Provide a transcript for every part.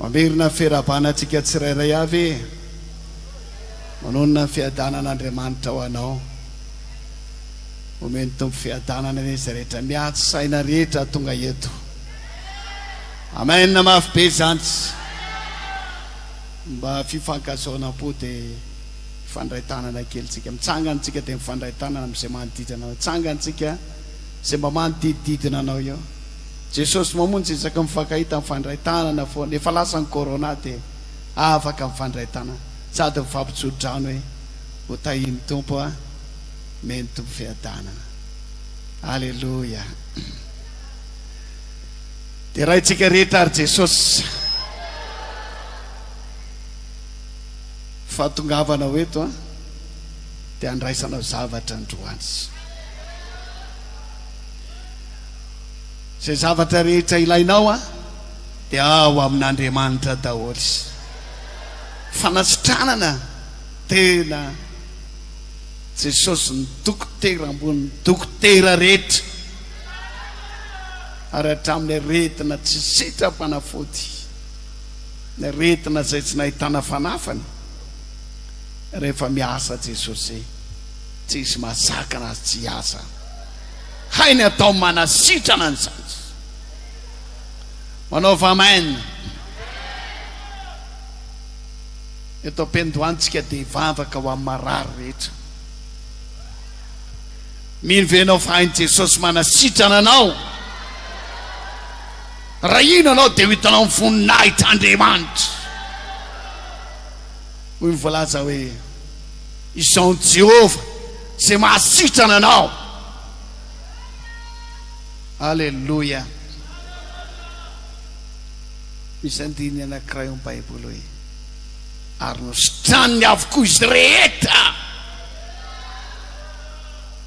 Mamerina ny fiarahabana antsika tsirairay avy e! Manonona ny fiadanan'Andriamanitra ho anao. Omen'ny Tompo fiadanana anie izay rehetra miady saina rehetra tonga eto. Amen mafy be izany. Mba fifankazaona am-po dia mifandray tanana kely tsika. Mitsangana tsika dia mifandray tanana amin'izay manodidina anao. Mitsangana tsika izay mba manodidididina anao eo. Jesosy mamonjy isaky ny mifankahita mifandray tanana foana. Efa lasa ny corona dia afaka mifandray tanana sady mifampitso-drano hoe ho tahin'ny Tompo a. Omeny Tompo fiadanana. Aleloia. Deraintsika rehetra ary Jesosy. Fahatongavana ho eto a dia andraisanao zavatra androany. Izay zavatra rehetra ilainao a dia ao amin'Andriamanitra daholo. Fanasitranana tena Jesosy ny dokotera ambonin'ny dokotera rehetra ary hatramin'ny aretina tsy sitram-panafody, ny aretina izay tsy nahitana fanafany, rehefa miasa Jesosy tsisy mahasakana azy tsy hiasa. Hainy atao manasitrana an'izany. Manaova amen. Eto am-piandohantsika dia hivavaka ho amin'ny marary rehetra. Mino ve ianao fa hain'i Jesosy manasitrana anao? Raha hino ianao dia ho hitanao ny voninahitr'Andriamanitra. Hoy ny voalaza hoe, Izao ny Jehovah izay mahasitrana anao. Aleloia. Misy andininy anankiray ao amin'ny Baiboly hoe, Ary nositraniny avokoa izy rehetra.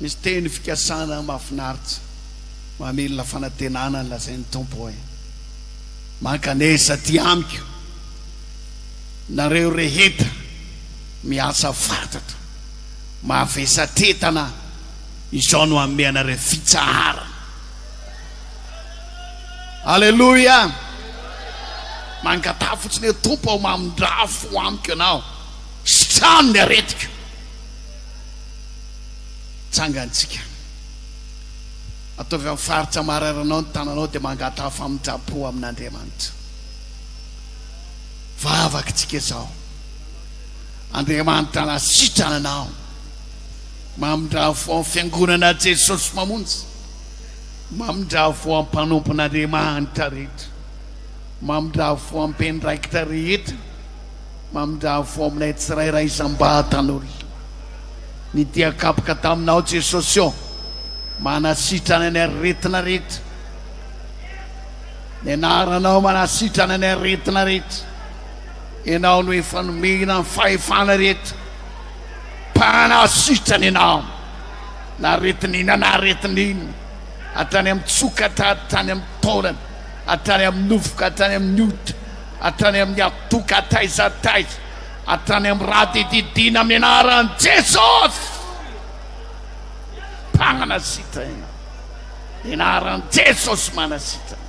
Misy teny fikasana mahafinaritra, mamelona fanantenana ny lazain'ny Tompo hoe, Mankanesa aty amiko, nareo rehetra miasa fatratra, mavesatretana, izao no hanome anareo fitsaharana. Aleloia! Mangataha fotsiny hoe, Tompo ô, mamindrà fo amiko Ianao, sitrano ny aretiko. Tsangantsika. Ataovy amin'ny faritra mararanao ny tananao dia mangataha famindram-po amin'Andriamanitra. Vavaka tsika izao. Andriamanitra nasitrana anao. Mamindrà fo amin'ny fiangonana Jesosy Mamonjy. Mamindrà fo amin'ny mpanompon'Andriamanitra rehetra. Mamindrà fo amin'ny mpiandraikitra rehetra. Mamindrà fo aminay tsirairay isam-batan'olona. Ny dia kapoka taminao Jesosy ô, manasitrana ny aretina rehetra. Ny anaranao manasitrana ny aretina rehetra. Ianao no efa nomena ny fahefana rehetra. Mpanasitrana ianao. Na aretina inona na aretina inona. Hatrany amin'ny tsokatra, hatrany amin'ny taolana, hatrany amin'ny nofo ka hatrany amin'ny hoditra, hatrany amin'ny hatoka, hatraiza hatraiza. Hatrany amin'ny rà dia didiana amin'ny anaran'i Jesosy. Mpanasitrana. Ny anaran'i Jesosy manasitrana.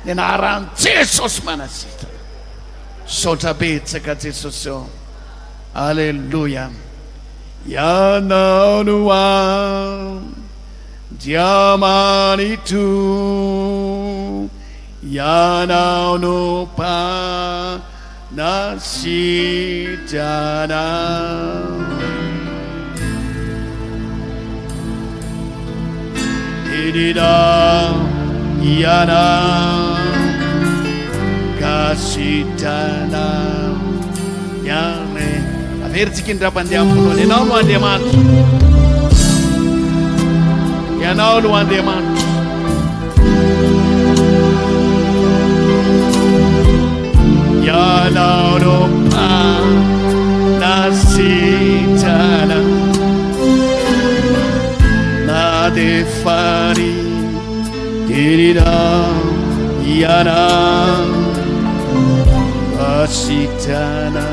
Ny anaran'i Jesosy manasitrana. Misaotra betsaka Jesosy ô. Aleloia. Ianao no Andriamanitro. Ianao no Nasitrana. Teninao ianao ka sitrana ihany. Averintsika indray mpandeha amin'ny voalohany. Ianao no Andriamanitra. Ianao no Andriamanitra. Ianao no mpanasitrana na dia fary teninao ianao masitrana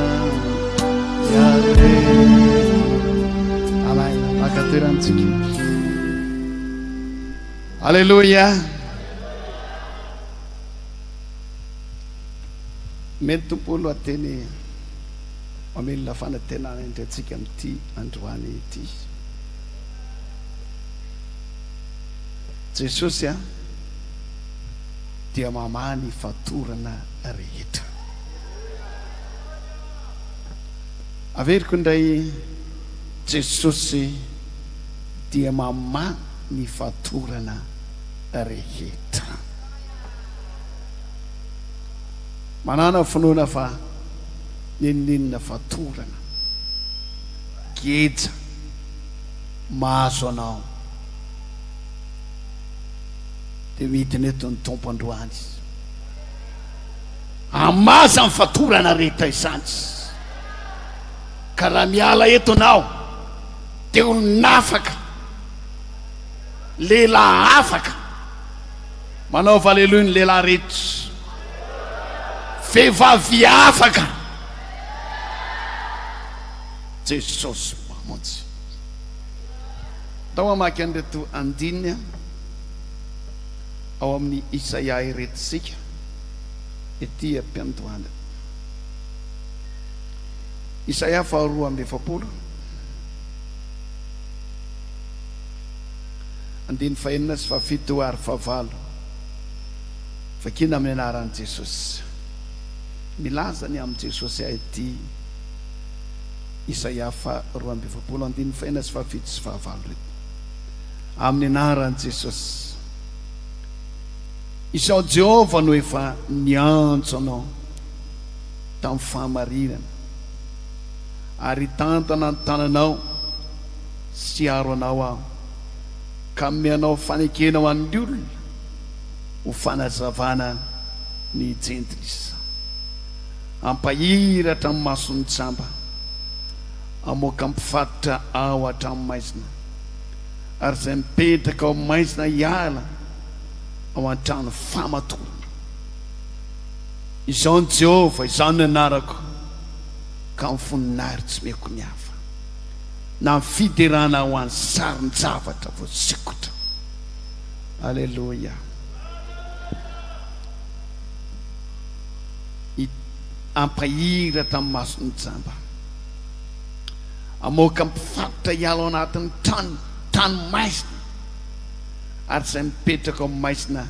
Amen. Maka toerantsika. Alléluia. Omeny Tompo lohateny mamelona fanantenana indray antsika amin'ity androany ity. Jesosy a dia mamaha ny fatorana rehetra. Averiko indray Jesosy dia mamaha ny fatorana rehetra. Manàna finoana fa n'inon'inona fatorana, geja, mahazo anao dia midina eto ny Tompo androany hamaha izany fatorana rehetra izany. Ka raha miala eto anao dia olon'afaka, lehilahy afaka. Manaova aleloia ny lehilahy rehetra. Vehivavy afaka. Jesosy mamonjy. Ndao hamaky an'ireto andininy ao amin'ny Isaia ireto isika ety am-piandohana. Isaia faharoa amby 40. Andininy fahenina sy fahafito ary fahavalo. Vakina amin'ny anaran'i Jesosy. Milaza ny amin'i Jesosy ahy ity Isaia faha 42 andininy fahenina sy fahafito sy fahavalo ireto. Amin'ny anaran'i Jesosy. Izao Jehovah no efa niantso anao tamin'ny fahamarinana ary hitantana ny tananao sy hiaro anao aho, ka hanome anao fanekena ho an'ny olona ho fanazavana ny jentilisa. Hampahiratra ny mason'ny jamba, hamoaka mpifatotra ao hatramin'ny maizina, ary izay mipetraka ao amin'ny maizina hiala ao an-trano famatorana. Izao ny Jehovah, izaho no anarako, ka ny voninahitro tsy omeko ny hafa. Na ny fiderana ho an'ny sarin-javatra voasikotra. Aleloia. Hampahiratra ny mason'ny jamba. Hamoaka mpifatotra hiala ao anatin'ny trano, trano maizina. Ary izay mipetraka ao amin'ny maizina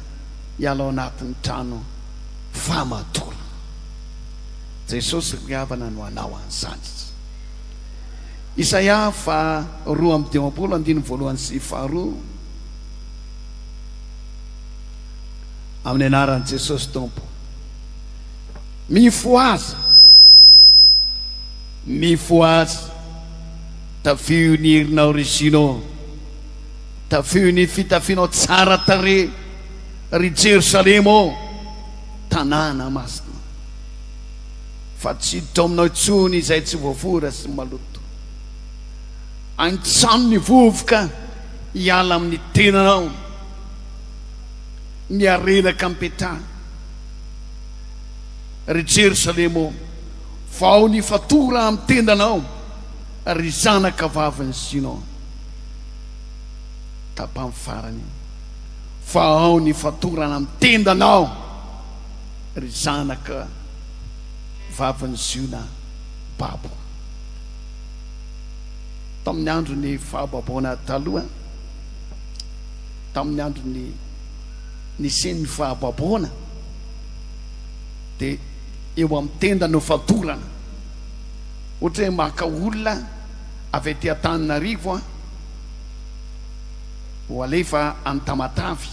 hiala ao anatin'ny trano famatorana. Jesosy ry havana no hanao an'izany. Isaia faha 52 andininy voalohany sy faharoa. Amin'ny anaran'i Jesosy Tompo. Mifohaza, mifohaza, tafio ny herinao ry Sino, tafio ny fitafianao tsara tarehy ry Jerosalema ô, tanàna masina. Fa tsy hiditra ao aminao intsony izay tsy voafora sy maloto. Antsano ny vovoka hiala amin'ny tenanao, ny harena ka mipetraha. Ry Jerosalema ô, vao ny fatora amin'ny tendanao, ry zanaka vavin'i Ziona. Tapany farany, vao ny fatorana amin'ny tendanao. Ry zanaka vavin'i Ziona babo. Tamin'ny andron'ny fahababoana taloha, tamin'ny andron'ny nisian'ny fahababoana, dia eo amin'ny tenda no fatorana. Ohatra hoe maka olona avy aty Antananarivo ho alefa any Tamatave.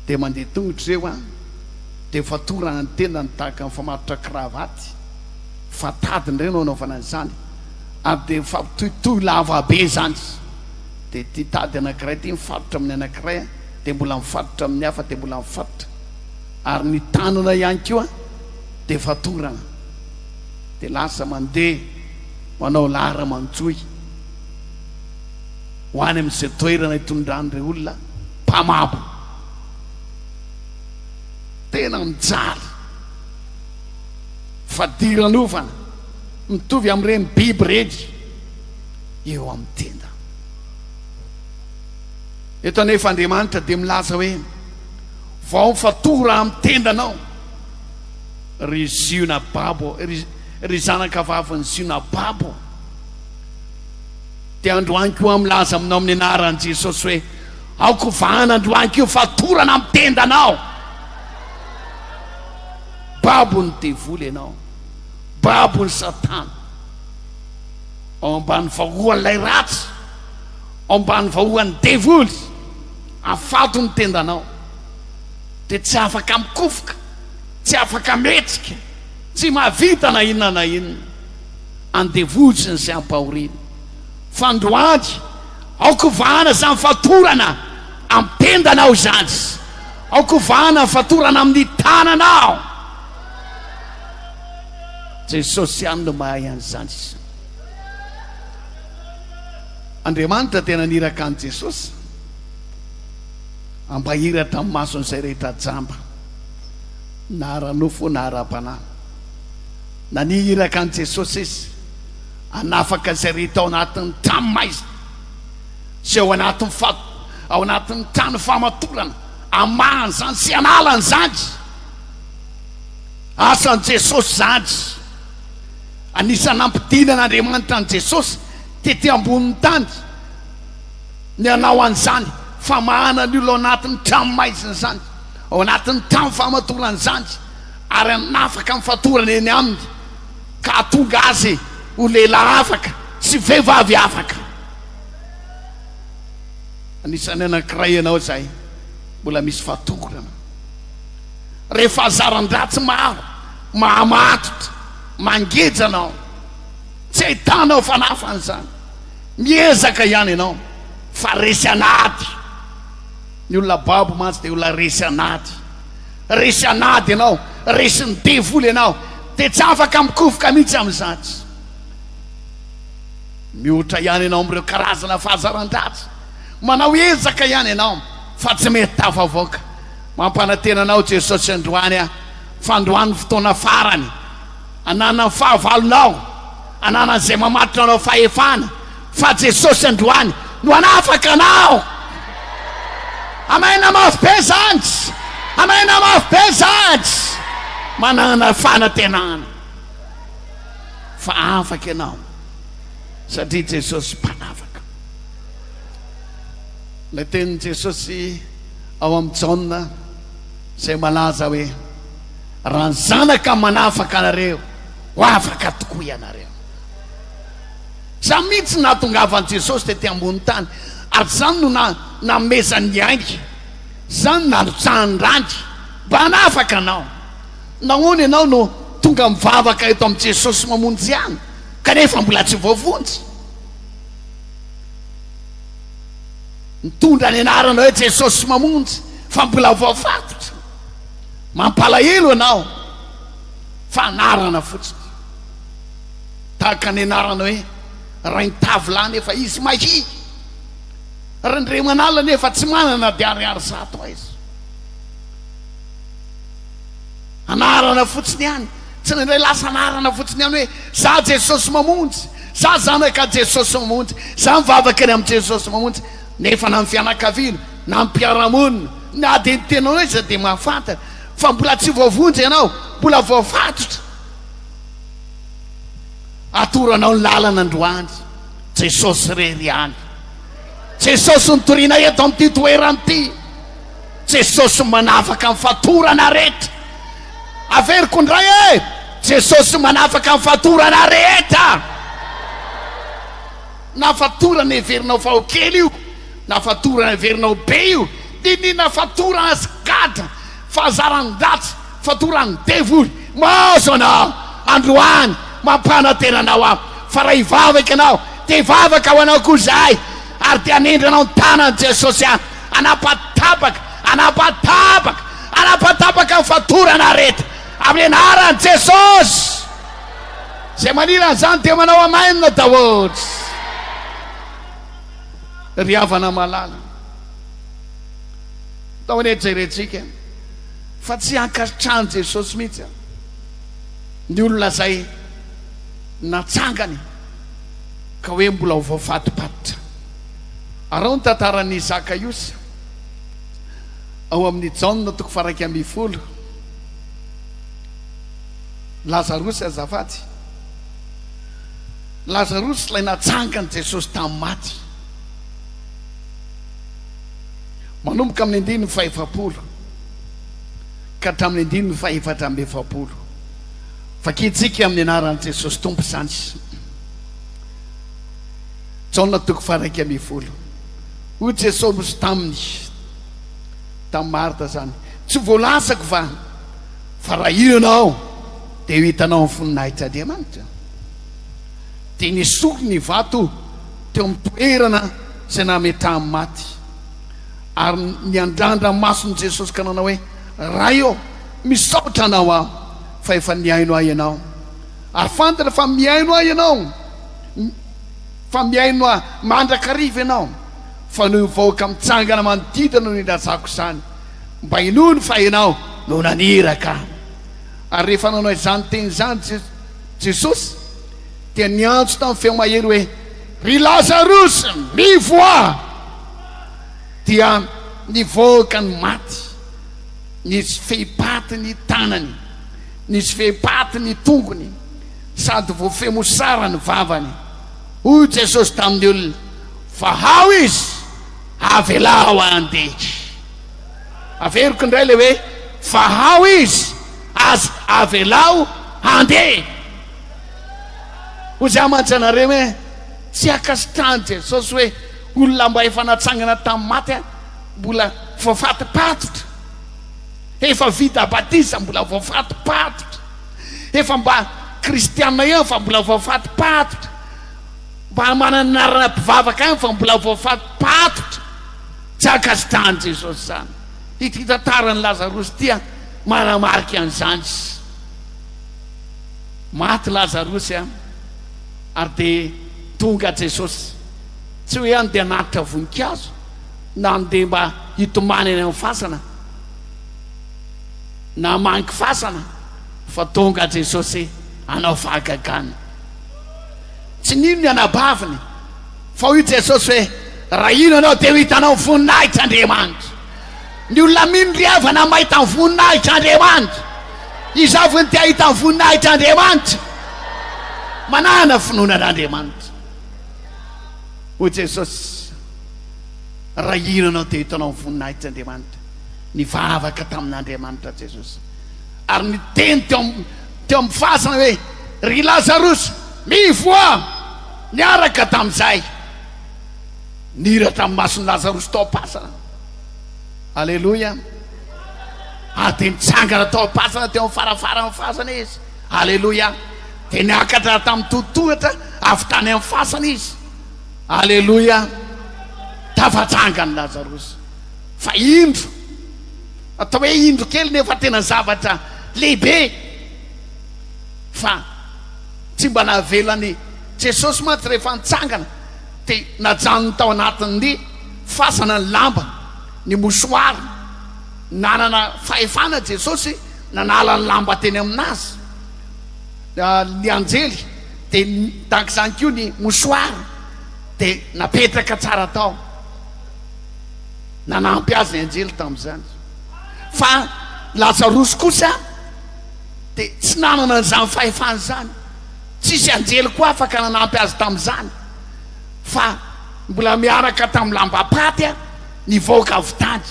Dia mandeha tongotra ireo an, dia fatorana ny tendany tahaka ny famatotra kravaty, fa tadiny ireo no anaovana an'izany, ary dia mifampitohitohy lava be izany, dia ity tady anankiray ity mifatotra amin'ny anankiray an, dia mbola mifatotra amin'ny hafa, dia mbola mifatotra, ary ny tanana ihany koa dia fatorana, dia lasa mandeha manao lahara-manjohy ho any amin'izay toerana itondran'ireo olona mpamabo. Tena mijaly. Fadiranovana mitovy amin'ireny biby ireny eo amin'ny tenda. Eto anefa Andriamanitra dia milaza hoe vao mifatora amin'ny tendanao. Ry Ziona babo, ry, ry zanakavavin'i Ziona babo, dia androany koa aho milaza aminao amin'ny anaran'i Jesosy hoe, aoka hovahana androany koa fatorana amin'ny tendanao. Babo ny devoly ianao, babo ny Satana. Ao ambany vahoan'ilay ratsy, ao ambany vahoan'ny devoly, afato ny tendanao. Dia tsy afaka mikofoka, tsy afaka mihetsika, tsy mahavita na inona na inona. Andevoziny sy ampahoriana. Fandroany, aoka hovahana izany fatorana amin'ny tendanao izany. Aoka hovahana ny fatorana amin'ny tananao. Jesosy ihany no mahay an'izany. Andriamanitra dia naniraka an'i Jesosy hampahiratra ny mason'izay rehetra jamba, na ara-nofo na ara-panahy. Naniraka an'i Jesosy Izy hanafaka izay rehetra ao anatin'ny trano maizina sy ao anatin'ny fa ao anatin'ny trano famatorana, hamahana izany sy hanala an'izany. Asan'i Jesosy izany. Anisan'ny nampidinan'Andriamanitra an'i Jesosy tety ambonin'ny tany ny hanao an'izany famahana ny olona ao anatin'ny trano maizina izany, ao anatin'ny trano famatorana izany, ary hanafaka ny fatorana eny aminy ka hahatonga azy ho lehilahy afaka sy vehivavy afaka. Anisan'ny anankiray ianao izay mbola misy fatorana. Rehefa azaran-dratsy maro mahamatotra, mangeja anao, tsy ahitanao fanafany izany. Miezaka ihany ianao fa resy an'ady. Ny olona babo mantsy dia olona resy an'ady. Resy an'ady ianao, resin'ny devoly ianao, dia tsy afaka mikofoka mihitsy amin'izany. Mihoatra ihany ianao amin'ireo karazana fahazaran-dratsy. Manao ezaka ihany ianao fa tsy mety tafavoaka. Mampanantena anao Jesosy androany aho fa androany fotoana farany ananan'ny fahavalonao, ananan'izay mamatotra anao fahefana fa Jesosy androany no hanafaka anao. Amena mafy be zany. Amena mafy be zany. Manana fanantenana fa afaka ianao satria Jesosy mpanafaka. Ilay tenin'i Jesosy ao amin'i Jaona izay malaza hoe, Raha ny Zanaka manafaka anareo, ho afaka tokoa ianareo. Izany mihitsy no nahatongavan'i Jesosy tety ambony tany, ary izany no nanomezany ny ainy, izany no nandrotsahany rany mba hanafaka anao. Nahoana ianao no tonga mivavaka eto amin'i Jesosy mamonjy ihany, kanefa mbola tsy voavonjy? Mitondra ny anarana hoe Jesosy mamonjy fa mbola voafatotra. Mampalahelo anao fa anarana fotsiny. Tahaka ny anarana hoe Raintavilahy nefa izy mahia. Randriamanala nefa tsy manana dia ariary zato aiza. Anarana fotsiny ihany. Tsy indraindray lasa anarana fotsiny ihany hoe za Jesosy mamonjy, za zanaka Jesosy mamonjy, za mivavaka eny amin'i Jesosy mamonjy, nefa na ny fianakaviana, na ny mpiara-monina, na dia ny tenanao aza dia mahafantatra fa mbola tsy voavonjy ianao, mbola voafatotra. Atoro anao ny lalana androany, Jesosy irery ihany. Jesosy no toriana eto amin'ity toerana ity. Jesosy manafaka ny fatorana rehetra. Averiko indray e! Jesosy manafaka ny fatorana rehetra. Na fatorana heverinao fa ho kely io, na fatorana heverinao be io, dinihina fatorana sy gadra, fahazaran-dratsy, fatoran'ny devoly, mahazo anao androany, mampanantena anao aho fa raha hivavaka ianao dia hivavaka ho anao koa izahay ary dia hanendry anao ny tanan'i Jesosy aho. Hanapatapaka, hanapatapaka, hanapatapaka ny fatorana aretina amin'ny anaran'i Jesosy. Izay maniry an'izany dia manao amen daholo. Ry havana malala, atao anie jerentsika fa tsy ankasitrahan'i Jesosy mihitsy ny olona izay natsangany ka hoe mbola ho voafatopatotra. Araho ny tantaran'i Zakaiosy ao amin'ny Jaona toko faha 11. Lazarosy azafady. Lazarosy ilay natsangan'i Jesosy tamin'ny maty. Manomboka amin'ny andininy fahefapolo ka hatramin'ny andininy fahefatra amby efapolo. Vakintsika amin'ny anaran'i Jesosy Tompo izany. Jaona toko faha 11. Hoy Jesosy taminy, tamin'i Marta izany, Tsy voalazako va fa raha hino ianao dia ho hitanao ny voninahitr'Andriamanitra? Dia nesoriny ny vato teo amin'ny toerana izay nametrahany maty, ary niandrandra ny mason'i Jesosy ka nanao hoe, Ray ô, misaotra Anao aho fa efa nihaino ahy Ianao, ary fantatra fa mihaino ahy Ianao, fa mihaino ahy mandrakariva Ianao, fa noho ny vahoaka mitsangana manodidina no nilazako izany, mba hinoany fa Ianao no naniraka ahy. Ary rehefa nanao izany teny izany Jesosy, dia niantso tamin'ny feo mahery hoe, Ry Lazarosy, mivoaha! Dia nivoaka ny maty, nisy fehipaty ny tanany, nisy fehipaty ny tongony, sady voafehy mosara ny vavany. Hoy Jesosy tamin'ny olona, Vahao izy, avelao handeha. Averiko indray ilay hoe, Vahao izy, aza avelao handeha. Hoy izaho mantsy anareo hoe, tsy ankasitrahan'i Jesosy hoe olona mba efa natsangana tamin'ny maty mbola voafatopatotra, efa vita batisa mbola voafatopatotra, efa mba kristiana ihany fa mbola voafatopatotra, mba manana anarana mpivavaka ihany fa mbola voafatopatotra. Tsy ankasitrahan'i Jesosy izany. Ity tantaran'i Lazarosy ity manamarika an'izany. Maty Lazarosy an, ary dia tonga Jesosy. Tsy hoe handeha hanatitra voninkazo, na handeha mba hitomany any amin'ny fasana, na hamangy fasana, fa tonga Jesosy hanao fahagagana. Tsy nino ny anabaviny, fa hoy Jesosy hoe, Raha hino ianao dia ho hitanao ny voninahitr'Andriamanitra. Ny olona mino ry havana mahita ny voninahitr'Andriamanitra. Iza avy no te hahita ny voninahitr'Andriamanitra? Manana finoana an'Andriamanitra. Hoy Jesosy, Raha hino ianao dia hitanao ny voninahitr'Andriamanitra. Nivavaka tamin'Andriamanitra Jesosy. Ary niteny teo amin'ny teo amin'ny fasana hoe, Ry Lazarosy, mivoaha! Niaraka tamin'izay. Nihiratra ny mason'i Lazarosy tao am-pasana. Aleloia. Ary dia nitsangana tao am-pasana teo amin'ny farafaran'ny fasana izy. Aleloia. Dia niakatra tamin'ny totohatra avy tany amin'ny fasana izy. Aleloia. Tafatsangana Lazarosy. Fa indro, atao hoe indro kely nefa tena zavatra lehibe. Fa tsy mba navelan'i Jesosy mantsy rehefa nitsangana dia najanony tao anatin'ny fasana ny lamba, ny mouchoir. Nanana fahefana Jesosy nanala ny lamba teny aminazy ny anjely, dia tahaka izany koa ny mouchoir dia napetraka tsara tao. Nanampy azy ny anjely tamin'izany. Fa Lazarosy kosa dia tsy nanana an'izany fahefana izany. Tsisy anjely koa afaka nanampy azy tamin'izany fa mbola miaraka tamin'ny lambam-paty nivoaka avy tany.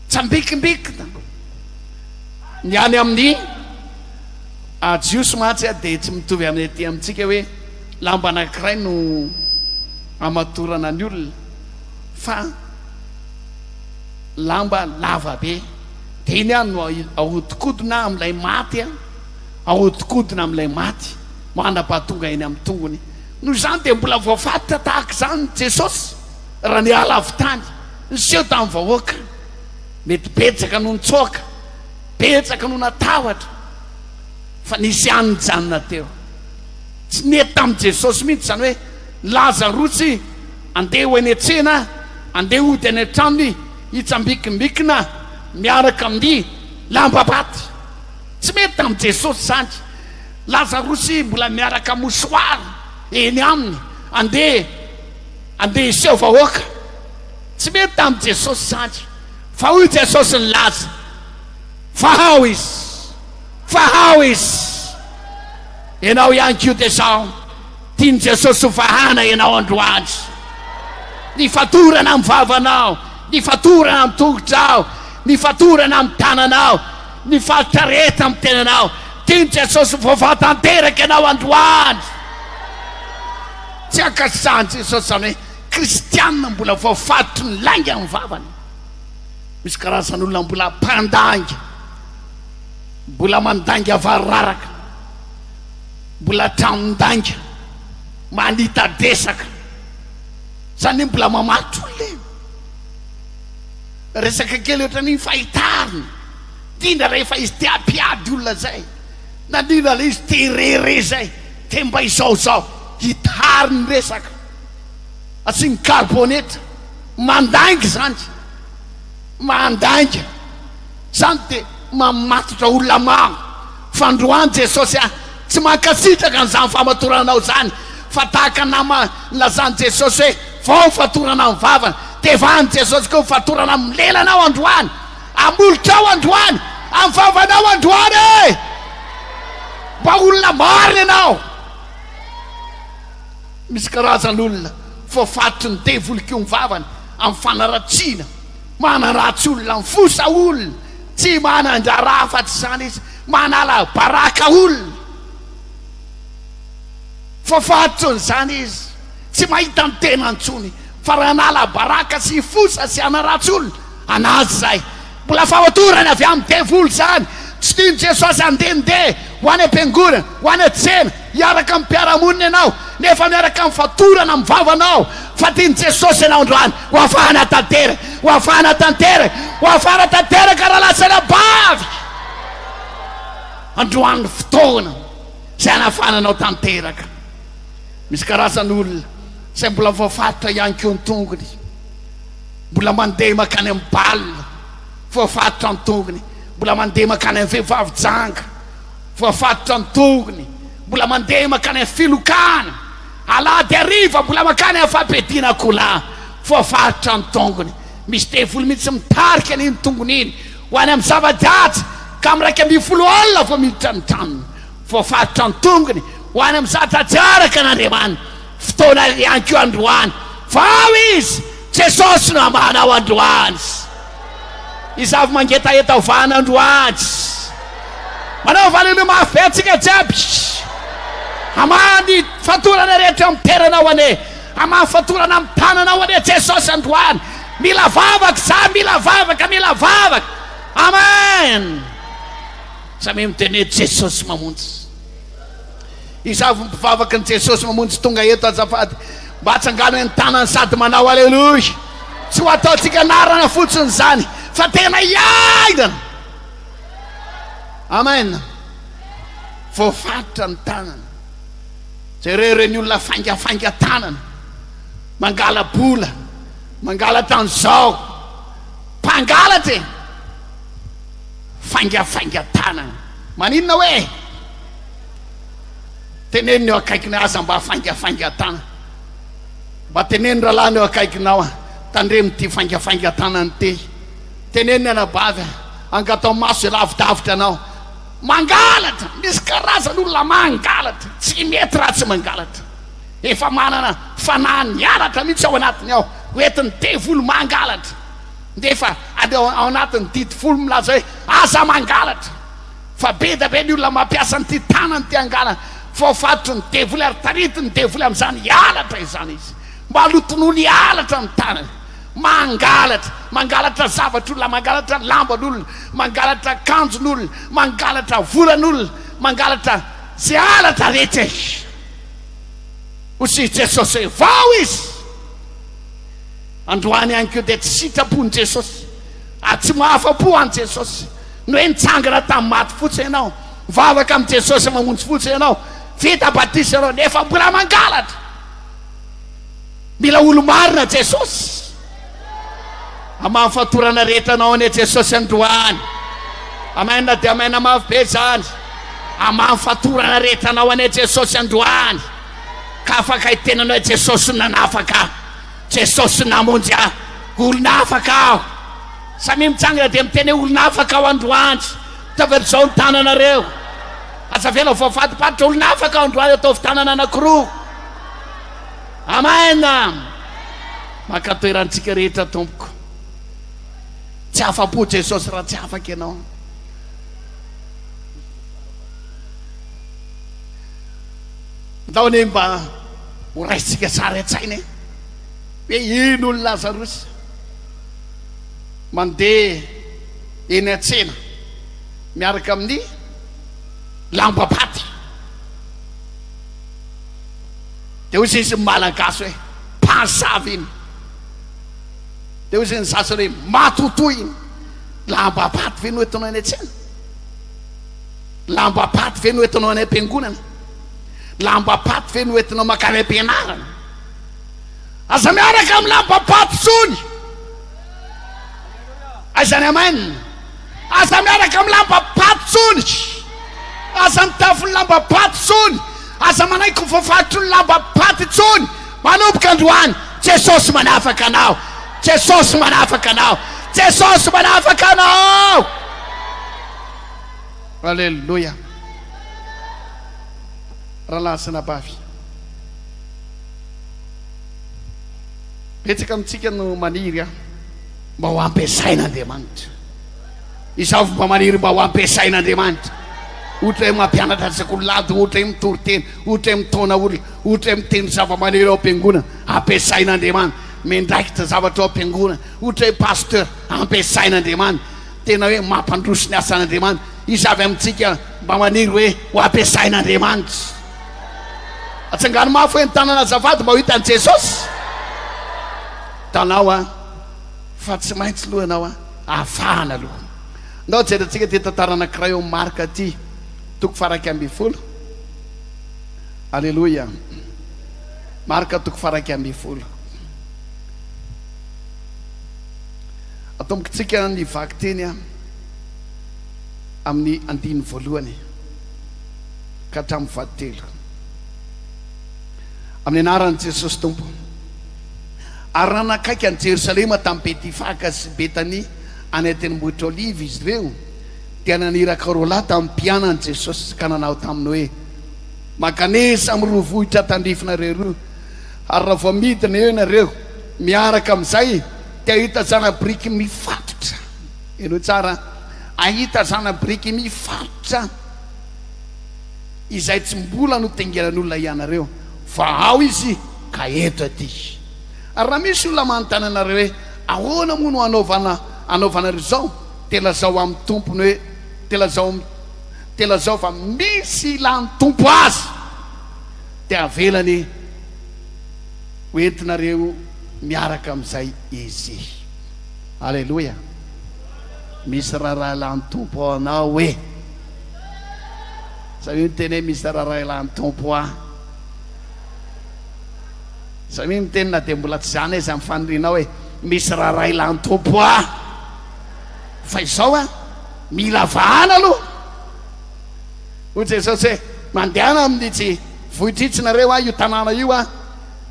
Tsambikimbikina. Ny any amin'ny Jiosy mantsy dia tsy mitovy amin'ny aty amintsika hoe lamba anankiray no amatorana ny olona fa lamba lava be. Dia iny ihany no ahodikodina amin'ilay maty. Ahodikodina amin'ilay maty mandrapahatonga eny amin'ny tongony. Noho izany dia mbola voafaritra tahaka izany Jesosy raha niala avy tany, niseho tamin'ny vahoaka. Mety betsaka no nitsoaka, betsaka no natahotra, fa nisy ihany nijanona teo. Tsy nety tamin'i Jesosy mihitsy izany hoe Lazarosy andeha ho eny an-tsena, andeha hody any an-tranony hitsambikimbikina miaraka amin'ny lamba-paty. Tsy mety tamin'i Jesosy izany. Lazarosy mbola miaraka mouchoir eny aminy, andeha andeha hiseho vahoaka. Tsy mety tamin'i Jesosy izany. Fa hoy Jesosy nilaza, Vahao izy. Vao izy. Ianao ihany koa dia izao. Tian'i Jesosy ho vahana ianao androany. Ny fatorana amin'ny vavanao, ny fatorana amin'ny tongotrao, ny fatorana amin'ny tananao, ny faritra rehetra amin'ny tenanao. Tian'i Jesosy ho voavaha tanteraka ianao androany. Tsy ankasitrahan'i Jesosy izany hoe kristianina mbola voafaritry ny lainga amin'ny vavany. Misy karazan'olona mbola mpandainga, mbola mandainga variraraka. Mbola tranon-dainga, manita-dresaka. Zany hoe mbola mamato olona e. Resaka kely ohatran'iny fa hitarina. Indrindra rehefa izy te hampiady olona zay. Na indrindra le izy te hirehareha zay, te mba izao zao. Hitariny resaka. Asiany karibonetra. Mandainga izany. Mandainga. Zany dia mamatotra olona maro. Fandroany Jesosy a! Tsy mankasitraka an'izany famatoranao izany fa tahaka nama nilazan'i Jesosy hoe vao ny fatorana amin'ny vavany dia vahan'i Jesosy koa ny fatorana amin'ny lelanao androany, amin'ny molotrao androany, amin'ny vavanao androany e! Mba olona marina ianao. Misy karazan'olona voafatotry ny devoly koa ny vavany amin'ny fanaratsiana, manaratsy olona, mifosa olona. Tsy manan-draharaha afa-tsy izany izy, manala baraka olona. Fa fahatron'izany izy, tsy mahita ny tena intsony, fa raha hanala baraka sy hifosa sy hanaratsy olona, an'azy izay. Mbola famotorana avy amin'ny devoly izany. Tsy tian'i Jesosy handehandeha ho any am-piangonana, ho any an-tsena, hiaraka amin'ny mpiara-monina ianao, nefa miaraka amin'ny fatorana amin'ny vavanao. Fa tian'i Jesosy ianao androany ho afahana tanteraka, ho afahana tanteraka, ho afahana tanteraka rahalahy sy anabavy. Androany ny fotoana izay hanafahana anao tanteraka. Misy karazan'olona izay mbola voafaritra ihany koa ny tongony, mbola mandeha mankany amin'ny bal, voafaritra ny tongony, mbola mandeha mankany amin'ny vehivavy janga, voafaritra ny tongony, mbola mandeha mankany amin'ny filokana. Alahady hariva mbola mankany amin'ny fampiadiana akoholahy, voafaritra ny tongony. Misy devoly mihitsy mitarika an'iny tongony iny ho any amin'ny zava-dratsy ka amin'ny 11 alina vao miditra ny tranony. Voafaritra ny tongony ho any amin'ny zavatra tsy araka an'Andriamanitra. Fotoana ihany koa androany. Vao izy! Jesosy no hamaha anao androany. Iza avy mangetaheta ho vahana androany? Manaova aleloia mafy be antsika jiaby. Hamaha ny fatorana rehetra eo amin'ny toeranao anie. Hamaha ny fatorana amin'ny tananao anie Jesosy androany. Mila vavaka za, mila vavaka, mila vavaka. Amen. Samia miteny hoe Jesosy mamonjy. Iza avy mpivavaka ny Jesosy mamonjy tonga eto azafady mba atsangano ny tanany sady manao aleloia. Tsy ho ataontsika anarana fotsiny izany fa tena iainana. Amen. Voafaritra ny tanana. Jereo ireny olona faingafainga tanana, mangala-bola, mangalatra an'izao, mpangalatra e! Faingafainga tanana. Maninona hoe? Teneno ny eo akaikiny aza mba faingafainga tanana. Mba teneno rahalahy ny eo akaikinao a, tandremo ity faingafainga tanana ity. Teneno ny anabavy a, angatao maso izay lavidavitra anao. Mangalatra, misy karazan'olona mangalatra, tsy mety raha tsy mangalatra. Efa manana fanahy niaratra mihitsy ao anatiny ao, hoentin'ny devoly mangalatra. Nefa ao anatin'ny didy folo milaza hoe aza mangalatra. Fa be dia be ny olona mampiasa an'ity tanany ity hangalana. Voafatotry ny devoly ary taritin'ny devoly amin'izany halatra izany izy. Mba lotonony halatra ny tanany. Mangalatra, mangalatra zavatr'olona, mangalatra lamban'olona, mangalatra akanjon'olona, mangalatra volan'olona, mangalatra izay halatra rehetra e. Hoy Jesosy hoe vao izy. Androany ihany koa dia tsy sitrapon'i Jesosy ary tsy mahafa-po an'i Jesosy ny hoe nitsangana tamin'ny maty fotsiny ianao, mivavaka amin'i Jesosy mamonjy fotsiny ianao, vita batisa ianao nefa mbola mangalatra. Mila olo-marina Jesosy. Hamaha ny fatorana rehetra anao anie Jesosy androany. Amen dia amen mafy be izany. Hamaha ny fatorana rehetra anao anie Jesosy androany. Ka afaka hiteny anao hoe Jesosy no nanafaka ahy. Jesosy namonjy ahy. Olona afaka aho. Samia mitsangana dia miteny hoe olona afaka aho androany. Ataovy izao ny tananareo. Aza avela ho voafatipatitra olona afaka androany ataovy tanana anakiroa. Amen. Maka toerantsika rehetra tompoko. Tsy afa-po Jesosy raha tsy afaka ianao. Ndao anie mba ho raisintsika sary an-tsaina e. Hoe ino ny Lazarosy mandeha eny an-tsena miaraka amin'ny lamba-paty. Dia hoy izy ny Malagasy hoe mpamosavy iny. Dia hoy ny sasany hoe matotoa iny. Lamba-paty ve no entinao eny an-tsena? Lamba-paty ve no entinao any am-piangonana? Lamba-paty ve no entinao mankany am-pianarana? Aza miaraka amin'ny lamba-paty intsony. Aiza ny amen? Aza miaraka amin'ny lamba-paty intsony. Aza mitafy ny lamba-paty intsony. Aza manaiky ho voafaritry ny lamba-paty intsony. Manomboka androany, Jesosy manafaka anao. Jesosy manafaka anao. Jesosy manafaka anao. Aleloia. Rahalahy sy anabavy. Betsaka amintsika no maniry an mba ho ampiasain'Andriamanitra. Izaho mba maniry mba ho ampiasain'Andriamanitra. Ohatra hoe mampianatra sekoly lady, ohatra hoe mitory teny, ohatra hoe mitaona olona, ohatra hoe miteny zava-maniry ao am-piangonana, ampiasain'Andriamanitra. Miandraikitra zavatra ao am-piangonana, ohatra hoe pasteur, ampiasain'Andriamanitra. Tena hoe mampandroso ny asan'Andriamanitra. Iza avy amintsika mba maniry hoe ho ampiasain'Andriamanitra? Atsangano mafy hoe ny tanana azafady mba ho hitan'i Jesosy. Hitanao an, fa tsy maintsy aloha ianao an, afahana aloha. Ndao jerentsika ity tantara anankiray ao amin'ny Marka ity, toko faha-11. Aleloia. Marka toko faha-11. Atombokintsika ny vakiteny amin'ny andininy voalohany ka hatramin'ny fahatelo. Amin'ny anaran'i Jesosy Tompo. Ary raha nanakaiky an'i Jerosalema tamin'i Betifaka sy Betania any an-tendrombohitra Oliva izy ireo, dia naniraka roalahy tamin'ny mpianany Jesosy ka nanao taminy hoe, Mankanesa amin'ireo vohitra tandrifinareo ireo, ary raha vao midina eo ianareo, miaraka amin'izay, dia hahita zana-biriky mifatotra. Henoy tsara, hahita zana-biriky mifatotra izay tsy mbola notengenan'olona hianareo, fa ao izy ka eto aty. Ary raha misy olona manontany anareo hoe, Ahoana moa no hanaovana anaovanareo izao? Dia lazao amin'ny tompony hoe, dia lazao dia lazao fa misy ilan'ny Tompo azy, dia avelany ho entinareo miaraka amin'izay izy. Aleloia! Misy raharaha ilan'ny Tompo ao anao e! Samia miteny hoe misy raharaha ilan'ny Tompo ahy. Samia miteny na dia mbola tsy izany aiza ny fanirianao hoe misy raharaha ilan'ny Tompo ahy. Fa izao an, mila vahana aloha. Hoy Jesosy hoe, mandehana amin'itsy vohitra itsy nareo an, io tanàna io an.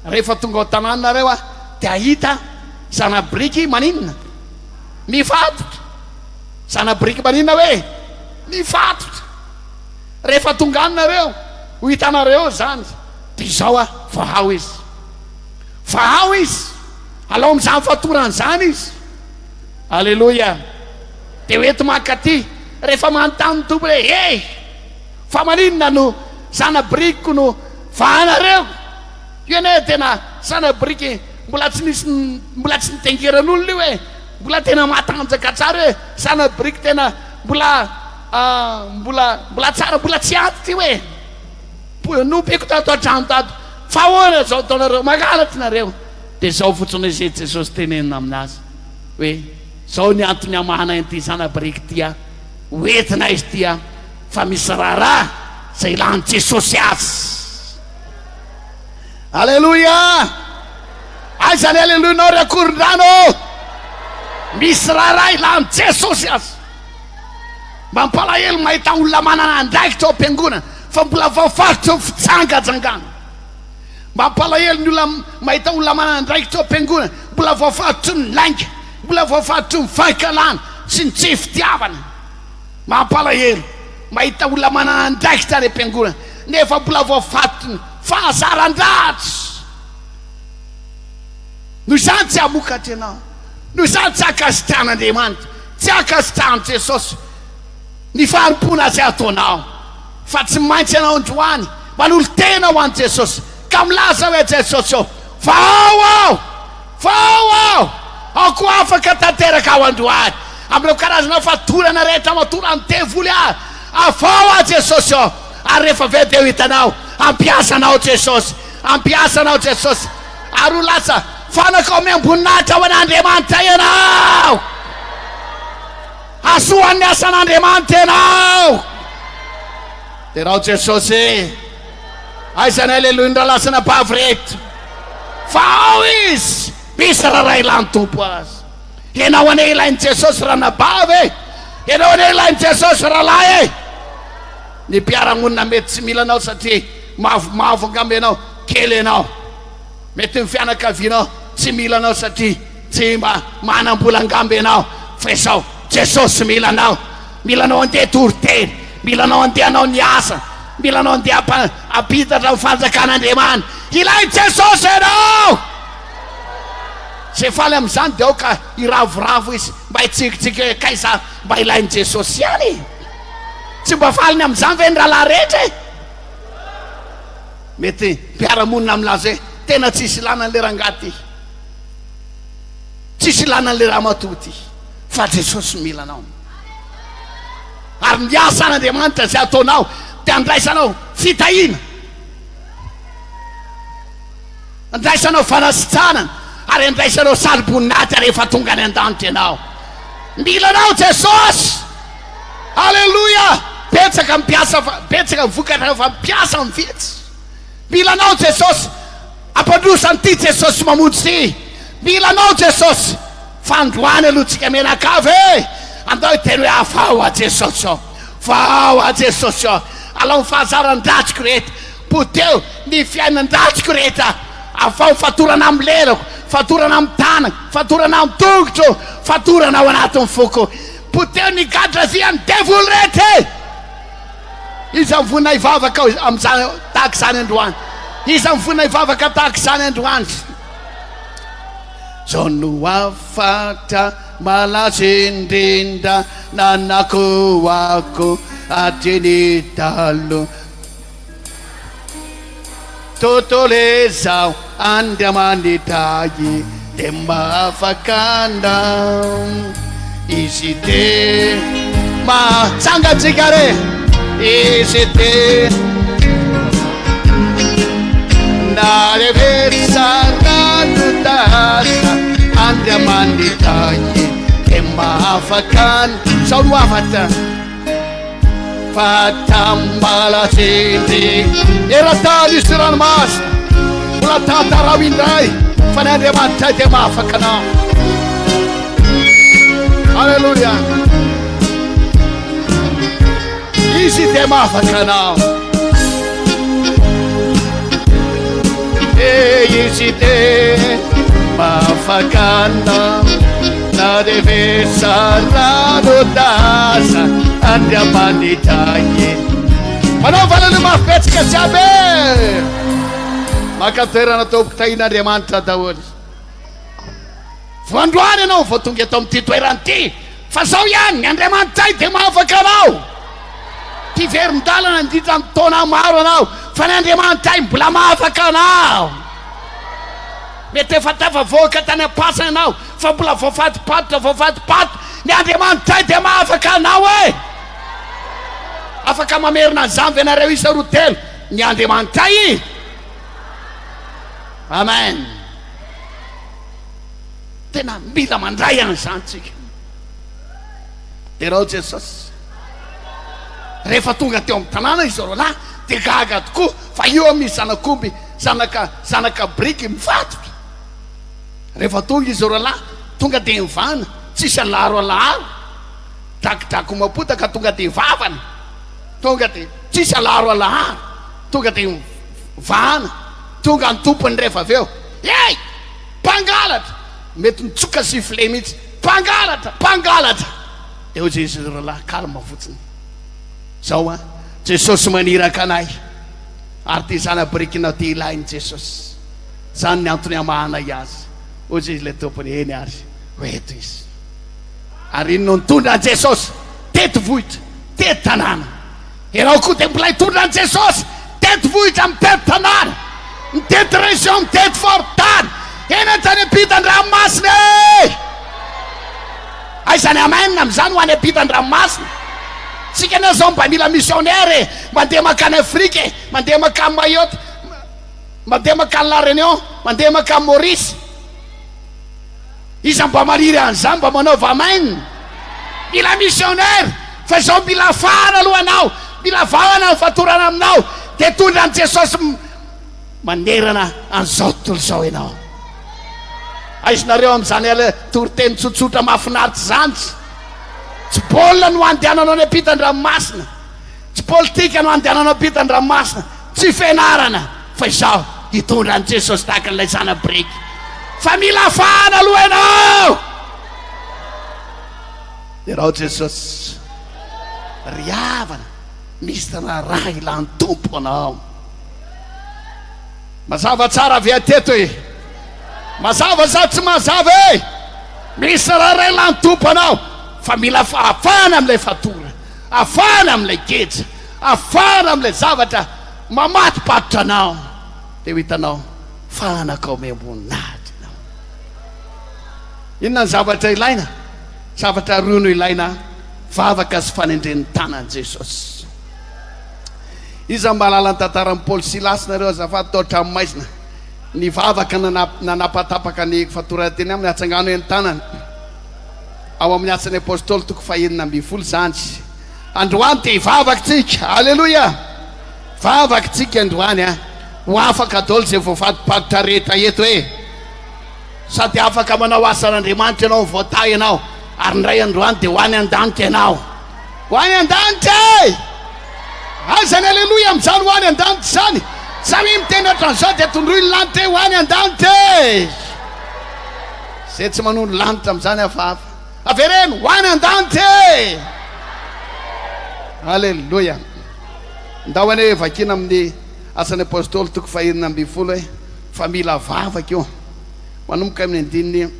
Rehefa tonga ao tanàna nareo an, dia hahita zana-biriky maninona? Mifatotra. Zana-biriky maninona hoe? Mifatotra. Rehefa tonga any nareo, ho hitanareo eo izany. Dia izao an, vahao izy. Vahao izy. Alao amin'izany fatorana izany izy. Aleloia. Dia ho ento mankaty. Rehefa manontany ny Tompo hoe, Hey! Fa maninona no zana-birikiko no vahanareo? Io anie tena zana-biriky mbola tsy nisy, mbola tsy nitengeran'olona io e. Mbola tena matanjaka tsara io e. Zana-biriky tena mbola, mbola, mbola tsara, mbola tsy antitra io e. Nompiako tato an-trano tato. Fa ahoana izao ataonareo? Mangalatra nareo. Dia izao fotsiny izay Jesosy tenenina aminazy hoe, Izao ny antony hamahanay an'ity zana-biriky ity an, ho entina izy ity an, fa misy raharaha izay ilan'i Jesosy azy. Aleloia! Aiza ny aleloinao ry Akorondrano ô? Misy raharaha ilan'i Jesosy azy. Mampalahelo mahita olona manana andraikitra ao am-piangonana fa mbola voafaritra eo fijangajangana. Mampalahelo ny olona mahita olona manana andraikitra ao am-piangonana mbola voafaritry ny lainga, mbola voafaritry ny fankahalana sy ny tsy fitiavana. Mampalahelo. Mahita olona manana andraikitra any am-piangonana nefa mbola voafatotry ny fahazaran-dratsy. Noho izany tsy hamokatra ianao. Noho izany tsy hankasitrahan'Andriamanitra, tsy hankasitrahan'i Jesosy ny fanompoana izay ataonao. Fa tsy maintsy ianao androany manolo-tena ho an'i Jesosy ka milaza hoe, Jesosy ô, vao aho! Vao aho! Aoka ho afaka tanteraka aho androany amin'ireo karazana fatorana rehetra matoran'ny devoly ahy. Avao aho Jesosy ô! Ary rehefa avy eo dia ho hitanao, hampiasa anao Jesosy, hampiasa anao Jesosy, ary ho lasa fanaka omem-boninahitra ho an'Andriamanitra ianao. Hasoan'ny asan'Andriamanitra ianao. Derao Jesosy. Aiza ny aleloia ny rahalahy sy anabavy rehetra? Fa ao Izy, misy raharaha ilan'ny Tompo azy. Ianao anie ilain'i Jesosy ranabavy e! Ianao anie ilain'i Jesosy rahalahy e! Ny mpiara-monina mety tsy mila anao satria mavomavo angamba ianao, kely ianao. Mety ny fianakavianao tsy mila anao satria tsy mba manam-bola angamba ianao. Fa izao, Jesosy mila anao. Mila anao andeha toriteny, mila anao andeha hanao ny asa, mila anao andeha hampitatra ny fanjakan'Andriamanitra. Ilain'i Jesosy ianao! Izay faly amin'izany dia aoka hiravoravo izy, mba hitsikitsiky hoe kay za mba ilain'i Jesosy ihany e! Tsy mba faly ny amin'izany ve ny rahalahy rehetra e? Mety mpiara-monina milaza hoe tena tsisy ilana an'ilay rangahy ity, tsisy ilana an'ilay ramatoa ity, fa Jesosy mila anao. Ary ny asan'Andriamanitra izay ataonao dia andraisanao fitahiana, andraisanao fanasitranana, ary andraisanao saroboninahitra rehefa tonga any an-danitra ianao. Mila anao Jesosy. Aleloia! Betsaka ny mpiasa fa betsaka ny vokatra fa mpiasa ny vitsy. Mila anao Jesosy. Ampandroso an'ity Jesosy mamonjy ity. Mila anao Jesosy. Fa androany aloha tsika mianakavy e! Andao hiteny hoe afaho aho Jesosy ô! Vahao aho Jesosy ô! Alao ny fahazaran-dratsiko rehetra, poteho ny fiainan-dratsiko rehetra, afaho ny fatorana amin'ny lelako, fatorana amin'ny tanako, fatorana amin'ny tongotro, fatorana ao anatin'ny foko. Poteho ny gadra vian'ny devoly rehetra e! Iza mivonona hivavaka amin'izany tahaka izany androany? Iza mivonona hivavaka tahaka izany androany? Zao no hafatra malaza indrindra nanakoako hatry ny taloha. Tontolo izao Andriamanitra ahy dia mahafaka anao. Izy dia mahatsangantsika re. Izy dia na rehetra rano tasa Andriamanitra ahy dia mahafaka anao. Zao no hafatra. Fa tambala tsindry eran-tany sy ranomasina, mbola tantarao indray fa ny Andriamanitray dia mahafaka anao. Aleloia. Izy dia mahafaka anao. E izy dia mahafaka anao. Na dia vesarano tasa Andriamanitra e. Manao valany mafy be tsika jiaby e. Maka toerana tompoko tahin'Andriamanitra daholo. Vao androany ianao vao tonga eto amin'ity toerana ity fa zao ihany ny Andriamanitray dia mahafaka anao. Mpiverin-dalana nandritra ny taona maro anao fa ny Andriamanitray mbola mahafaka anao. Mety efa tafavoaka tany am-pasana ianao fa mbola voafatopatotra voafatopatotra. Ny Andriamanitray dia mahafaka anao e! Afaka mamerina an'izany ve nareo isa roa telo? Ny Andriamanitray. Amen. Tena mila mandray an'izany tsika. Derao Jesosy. Rehefa tonga teo amin'ny tanàna izy roalahy dia gaga tokoa fa eo misy zanak'omby zanaka zanaka biriky mifatotra. Rehefa tonga izy roalahy tonga dia mivana, tsisy alaharo alaharo, drakidraky mapotaka tonga dia vavana, tonga dia tsisy alaharo alaharo, tonga dia mivana, tonga ny tompony rehefa avy eo. Hey! Mpangalatra! Mety nitsoka sifflet mihitsy. Mpangalatra! Mpangalatra! Dia hoy Jesoa, Rahalahy, calme fotsiny. Zao an, Jesosy maniraka anay ary ty zana-birikinao ty ilain'i Jesosy. Zany ny antony hamahanay azy. Hoy izy ilay tompony, eny ary, ho eto izy. Ary iny no nitondra an'i Jesosy teto vohitra, teto tanàna. Ianao koa dia mbola hitondra an'i Jesosy teto vohitra, mitety tanàna, mitety région, mitety faritany, eny hatrany ampitan-dranomasina e! Aiza ny amen amin'izany ho any ampitan-dranomasina? Tsika anie zao mba mila missionnaire e, mandeha mankany Afrika e, mandeha mankany Mayotte, mandeha mankany La Réunion, mandeha mankany Maurice. Iza mba maniry an'izany mba manaova amen. Mila missionnaire fa izao mila afahana aloha anao, mila vahana ny fatorana aminao dia tondra an'i Jesosy manerana an'izao tontolo izao ianao. Aizinareo amin'izany ala toriteny tsotsotra mahafinaritra izany. Tsy baolina no andehananao any ampitan-dranomasina, tsy politika no andehananao ampitan-dranomasina, tsy fianarana fa izaho hitondra an'i Jesosy tahaka an'ilay zana-biriky. Fa mila afahana aloha ianao. Derao Jesosy. Ry havana, misy raharaha ilan'ny Tompo anao. Mazava tsara ve ateto e? Mazava sa tsy mazava e? Misy raharaha ilan'ny Tompo anao fa mila fahafahana amin'ilay fatora, afahana amin'ilay geja, afahana amin'ilay zavatra mamatopatotra anao. Dia ho hitanao fa anaka omem-boninahitra ianao. Inona ny zavatra ilaina? Zavatra roa no ilaina, vavaka sy fanendren'ny tanan'i Jesosy. Iza mahalala ny tantaran'i Paoly sy Silasy nareo azafady tao an-tranomaizina? Nivavaka nanapatapaka ny fatorana teny aminy, atsangano eny tanana. Ao amin'ny Asan'ny Apostoly toko faha-16 izany. Androany dia hivavaka tsika. Aleloia! Vavaka tsika androany a. Ho afaka daholo izay voafatopatotra rehetra eto e. Sady afaka manao asan'Andriamanitra ianao, voatahy ianao, ary indray androany dia ho any an-danitra ianao. Ho any an-danitra e! Aiza ny aleloia amin'izany ho any an-danitra izany? Samia miteny ohatran'izao dia tondroy ny lanitra hoe ho any an-danitra e! Izay tsy manondro lanitra amin'izany hafahafa. Avereno, ho any an-danitra e! Aleloia! Ndao anie vakiana amin'ny Asan'ny Apostoly toko faha-16 e, fa mila vavaka io. Manomboka amin'ny andininy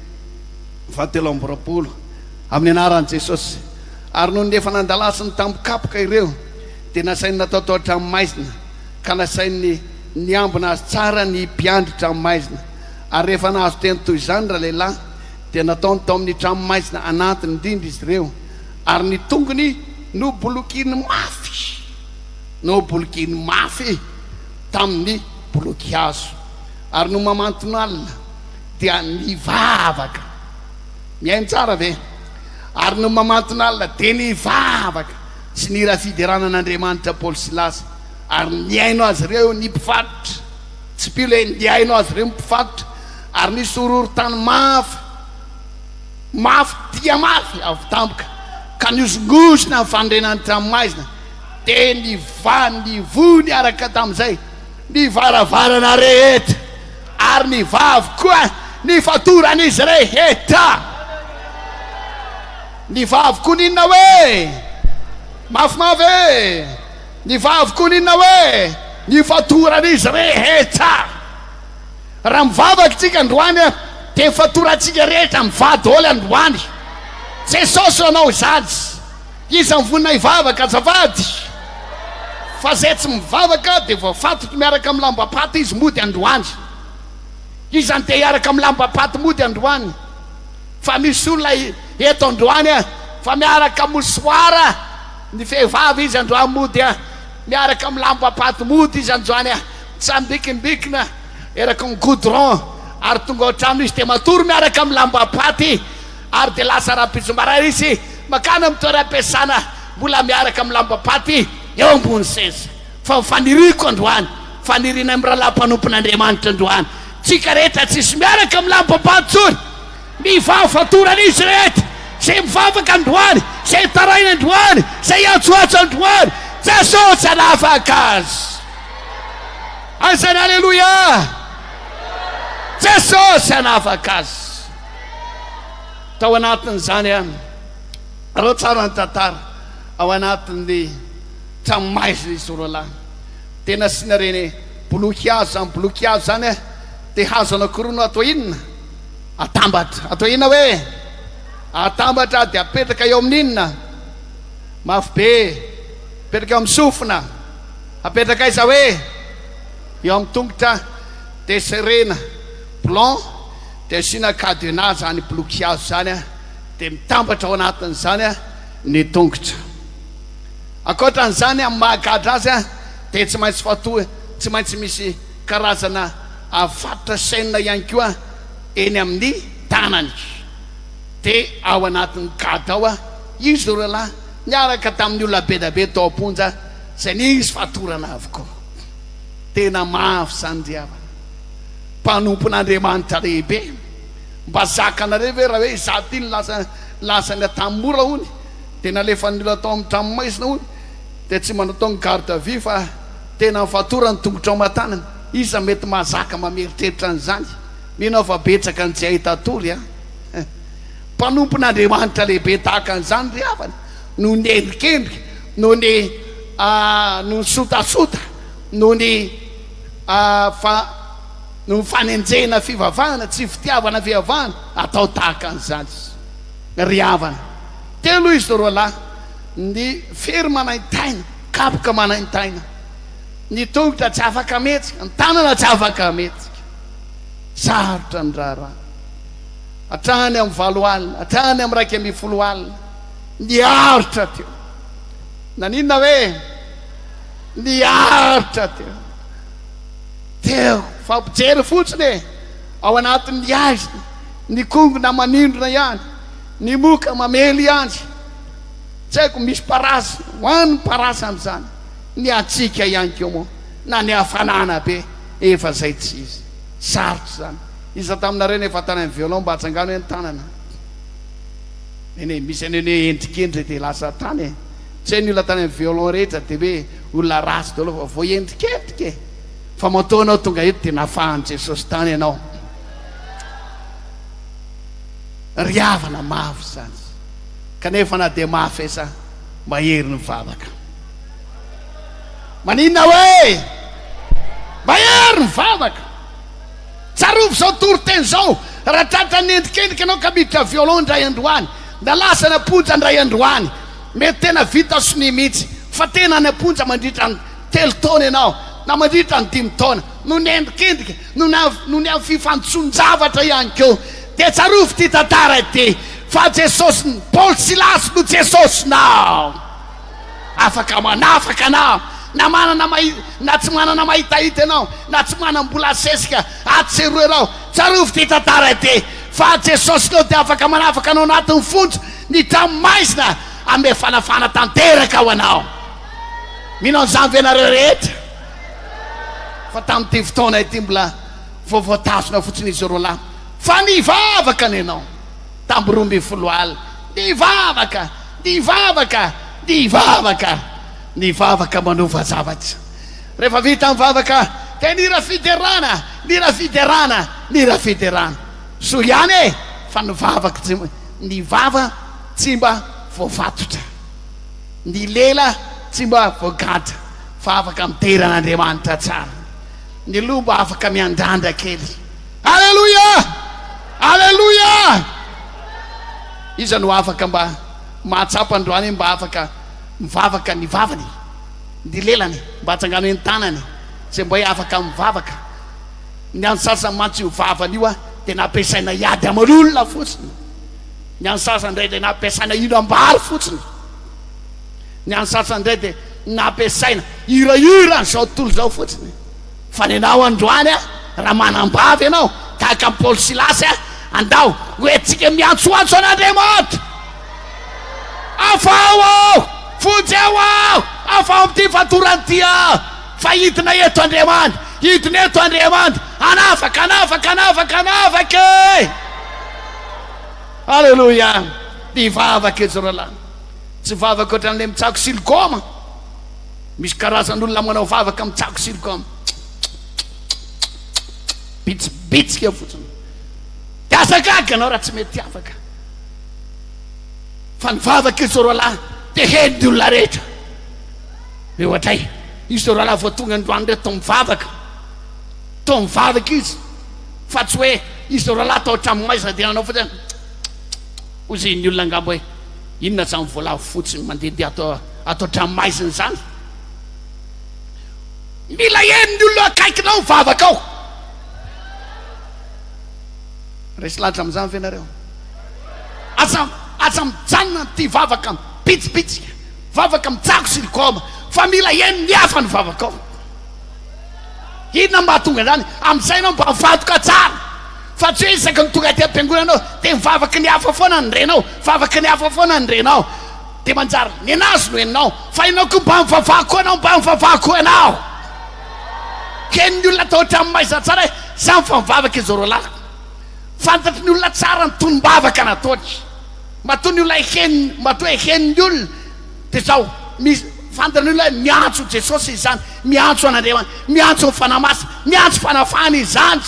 fahatelo amby 20. Amin'ny anaran'i Jesosy. Ary nony efa nandalasiny tamin-kapoka ireo, dia nasainy natao tao an-tranomaizina, ka nasainy niambina azy tsara ny mpiandry tranomaizina. Ary rehefa nahazo teny toy izany ralehilahy, dia nataony tao amin'ny tranomaizina anatiny indrindra izy ireo, ary ny tongony nobolokiny mafy, nobolokiny mafy tamin'ny boloky hazo. Ary nony mamanton'alina, dia nivavaka. Mihaino tsara ve? Ary nony mamanton'alina dia nivavaka sy nihira fiderana an'Andriamanitra Paoly sy Silasy, ary nihaino azy ireo ny mpifatotra. Tsipio ilay nihaino azy ireo ny mpifatotra, ary nisy horohorontany mafy, mafy dia mafy avy tampoka, ka nihozongozona ny fanorenan'ny tranomaizina, dia nivaha nivoha niaraka tamin'izay ny varavarana rehetra. Ary ny vavy koa ny fatoran'izy rehetra. Ny vavy koa n'inona hoe? Mafimafy e! Ny vavy koa n'inona hoe? Ny fatoran'izy rehetra. Raha mivavaka tsika androany dia ny fatorantsika rehetra mivaha daholo androany. Jesosy nanao izany. Iza mivonona hivavaka azafady? Fa zay tsy mivavaka dia voafatotro miaraka amin'ny lamba-paty izy mody androany. Iza no te hiaraka amin'ny lamba-paty mody androany? Fa misy olona eto androany a, fa miaraka mouchoir ny vehivavy izy androany mody a, miaraka amin'ny lamba-paty mody izy androany a, mitsambikimbikina eraky ny goudron ary tonga ao an-trano izy dia matory miaraka amin'ny lamba-paty. Ary dia lasa rahampitso maraina izy mankany amin'ny toeram-piasana mbola miaraka amin'ny lambam-paty eo ambony seza. Fa ny faniriako androany, fanirianay mirahalahy mpanompon'Andriamanitra androany, tsika rehetra tsisy miaraka amin'ny lambam-paty intsony, mivaha fatorana izy rehetra, izay mivavaka androany, izay mitaraina androany, izay hiantsoantso androany, Jesosy hanafaka azy. Aiza ny Aleloia? Jesosy hanafaka azy. Tao anatin'izany, araho tsara ny tantara, ao anatin'ny Tranomaizina izy roalahy. Dia nasiana ireny boloky hazo izany, boloky hazo izany a, dia hazo anankiroa no atao inona? Atambatra. Atao inona hoe? Atambatra dia apetraka eo amin'ny inona? Mafy be. Apetraka eo amin'ny sofina. Apetraka aiza hoe? Eo amin'ny tongotra. Dia serena blanc, dia asiana cadenas izany boloky hazo izany a, dia mitambatra ao anatin'izany a ny tongotra. Ankoatra an'izany, amin'ny maha gadra azy dia tsy maintsy fatoa, tsy maintsy misy karazana faritra chaîne ihany koa eny amin'ny tanany. Dia ao anatin'ny gadra ao izy roalahy niaraka tamin'ny olona be dia be tao am-ponja izay nisy fatorana avokoa. Tena mafy izany ry havana. Mpanompon'Andriamanitra lehibe. Mba zakanareo ve raha hoe izaho ity no lasa lasa any Antanimora hono? Dia nalefan'ny olona tao amin'ny tranomaizina hono, dia tsy mba nataony garde à vue fa tena nifatora ny tongotra aman-tanana. Iza mety mahazaka mba mieritreritra an'izany? Mino aho fa betsaka ny tsy hahita tory an! Mpanompon'Andriamanitra lehibe tahaka an'izany ry havana no niendrikendrika, no ny no nisotasota, no ny fa no ny fanenjehina fivavahana, tsy fitiavana fivavahana, atao tahaka an'izany. Ry havana, telo izy roalahy, ny fery manaintaina, kapoka manaintaina, ny tongotra tsy afaka mihetsika, ny tanana tsy afaka mihetsika. Sarotra ny raharaha. Hatrany amin'ny valo alina, hatrany amin'ny 11 alina, niaritra teo. Naninona hoe? Niaritra teo. Teo, fampijery fotsiny e, ao anatin'ny haizina. Ny kongona manindrona ihany, ny moka mamely ihany. Tsy haiko, misy parasy, ho an'ny parasy amin'izany. Ny hatsiaka ihany koa moa, na ny hafanana be, efa izay tsy izy. Sarotra izany. Iza taminareo no efa tany amin'ny violon mba atsangano hoe ny tanana? Eny e, misy an'ireny hoe endrikendrika dia lasa tany e. Tsy hoe ny olona tany amin'ny violon rehetra dia hoe olona ratsy daholo fa voaendrikendrika e. Fa matoa ianao tonga eto dia nafahan'i Jesosy tany ianao. Ry havana, mafy izany. Kanefa na dia mafy aza, mahery ny vavaka. Maninona hoe? Mahery ny vavaka. Tsarovy izao toriteny izao, raha tratran'ny endrikendrika ianao ka miditra violon indray androany, na lasa any am-ponja indray androany, mety tena vita sonia mihitsy, fa tena any am-ponja mandritra ny telo taona ianao, na mandritra ny dimy taona, noho ny endrikendrika, noho ny noho ny amin'ny fifanditsoan-javatra ihany koa, dia tsarovy ity tantara ity, fa Jesosy, Paoly Silasy no Jesosinao. Afaka manafaka anao, na manana mahi, na tsy manana mahitahita ianao, na tsy manam-bola asesika atsy sy eroa ianao, tsarovy ity tantara ity, fa Jesosinao dia afaka manafaka anao anatin'ny fonja, ny trano maizina, hanome fanafahana tanteraka ho anao. Mino an'izany ve nareo rehetra? Fa tamin'ity fotoana ity mbola vao voatazona fotsiny izy roalahy. Fa nivavaka ny anao tamin'ny 12 alina. Nivavaka, nivavaka, nivavaka, nivavaka manova zavatra. Rehefa vita ny vavaka dia nihira fiderana, nihira fiderana, nihira fiderana. Soa ihany e, fa ny vavaka tsy, ny vava tsy mba voafatotra. Ny lela tsy mba voagadra fa afaka midera an'Andriamanitra tsara. Ny loha mba afaka miandrandra kely. Aleloia! Aleloia! Iza no afaka mba mahatsapa androany hoe mba afaka mivavaka ny vavany, ny lelany, mba atsangano eny tanany, izay mba hoe afaka mivavaka. Ny an'ny sasany mantsy io vavany io dia nampiasaina hiady aman'olona fotsiny. Ny an'ny sasany indray dia nampiasaina hihinam-bary fotsiny. Ny an'ny sasany indray dia nampiasaina hirahira an'izao tontolo izao fotsiny. Fa ny anao androany, raha manam-bava ianao, tahaka an'i Paoly Silasy, andao ho entintsika miantsoantso an'Andriamanitra. Afaho aho! Vonjeo aho! Afaho amin'ity fatorana ity aho! Fa hidina eto Andriamanitra! Hidina eto Andriamanitra! Hanafaka, hanafaka, hanafaka, hanafaka e! Aleloia! Mivavaka izy rahalahy. Tsy vavaka ohatran'ilay mitsako silikoma. Misy karazan'olona manao vavaka mitsako silikoma. Bitsibitsika fotsiny. Dia aza gaga ianao raha tsy mety afaka. Fa ny vavaka izy roalahy dia henon'ny olona rehetra. Hoe ohatray, izy ireo rahalahy vao tonga androany ireto tao mivavaka. Tao mivavaka izy. Fa tsy hoe izy ireo rahalahy tao an-tranomaizina dia nanao fotsiny hoe Hoy ny olona angamba hoe inona izany voalavo fotsiny mandehandeha ato ato an-tranomaizina izany. Mila heno ny olona akaikinao mivavaka ao. Resy lahatra amin'izany ve nareo? Aza aza mijanona an'ity vavaka mibitsibitsika, vavaka mitsako silikoma, fa mila heno ny hafa ny vavakao. Inona no mahatonga an'izany? Amin'izay ianao mba mifantoka tsara. Fa tsy hoe isaky ny tonga aty am-piangonana ianao dia mivavaky ny hafa foana ny renao, vavaky ny hafa foana ny renao. Dia manjary nenazy no henonao, fa ianao koa mba mivavaha koa ianao, mba mivavaha koa ianao. Henon'ny olona tao an-tranomaizina tsara hoe zany fa mivavaka izy roalahy. Fantatry ny olona tsara ny tonom-bavaka nataony. Matoa ny olona henony, matoa henon'ny olona dia zao, misy fantatry ny olona hoe miantso Jesosy izy izany, miantso an'Andriamanitra, miantso ny Fanahy Masina, miantso fanafahana izy izany.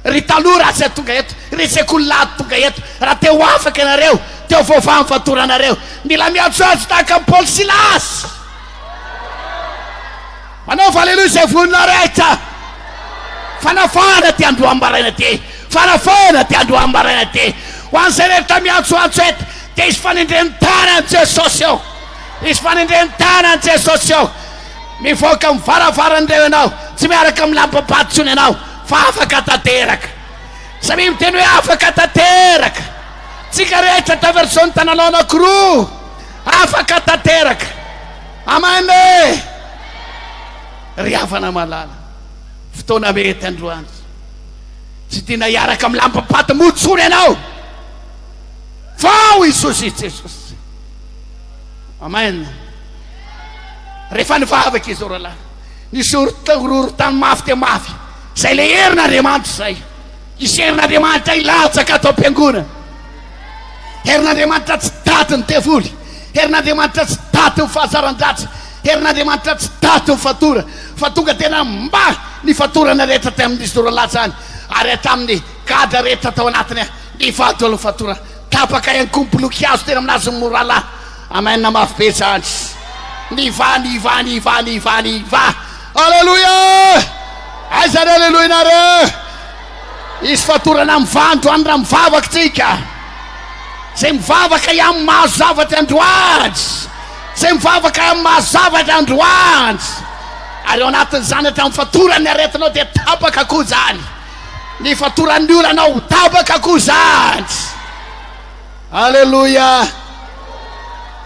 Ry tanora izay tonga eto, ry sekoly lahady tonga eto, raha te ho afaka ianareo, te ho voavaha ny fatoranareo, mila miantsoantso tahaka an'i Paoly sy Silasy. Manaova aleloia izay vonona rehetra. Fanafahana ty androany maraina ty. Fanafahana ty androany maraina ty. Ho an'izay rehetra miantsoantso eto, dia hisy fanendren'ny tanan'i Jesosy eo. Hisy fanendren'ny tanan'i Jesosy eo. Mivoaka amin'ny varavaran'ireo ianao, tsy miaraka amin'ny lambam-paty intsony ianao, fa afaka tanteraka. Samia miteny hoe afaka tanteraka. Tsika rehetra taverso ny tananao anankiroa. Afaka tanteraka. Amen e! Ry havana malala, fotoana mety androany. Tsy tiana hiaraka amin'ny lambam-paty moa intsony ianao. Fa ao Jesosy Jesosy. Amen. Rehefa nivavaka izy rahalahy, nisy horohorontany mafy dia mafy. Izay ilay herin'Andriamanitra izay. Hisy herin'Andriamanitra hilatsaka ato am-piangonana. Herin'Andriamanitra tsy daty ny devoly. Herin'Andriamanitra tsy daty ny fahazaran-dratsy. Herin'Andriamanitra tsy daty ny fatora. Fa tonga tena mba ny fatorana rehetra teo amin'izy roa lahy izany. Ary hatramin'ny gadra rehetra tao anatiny nivadika ny fatorana. Tapaka ihany koa ny boloky hazo teny aminazy ny moralahy. Amen mafy be zany. Niva niva niva niva niva. Aleloia! Aiza ny aleloia-nareo? Hisy fatorana mivaha androany raha mivavaka tsika. Zay mivavaka ihany mahazo zavatra androany. Zay mivavaka ihany mahazo zavatra androany. Ary ao anatin'izany hatramin'ny fatoran'ny aretinao dia tapaka koa izany. Ny fatoran'ny olanao tapaka koa izany. Aleloia!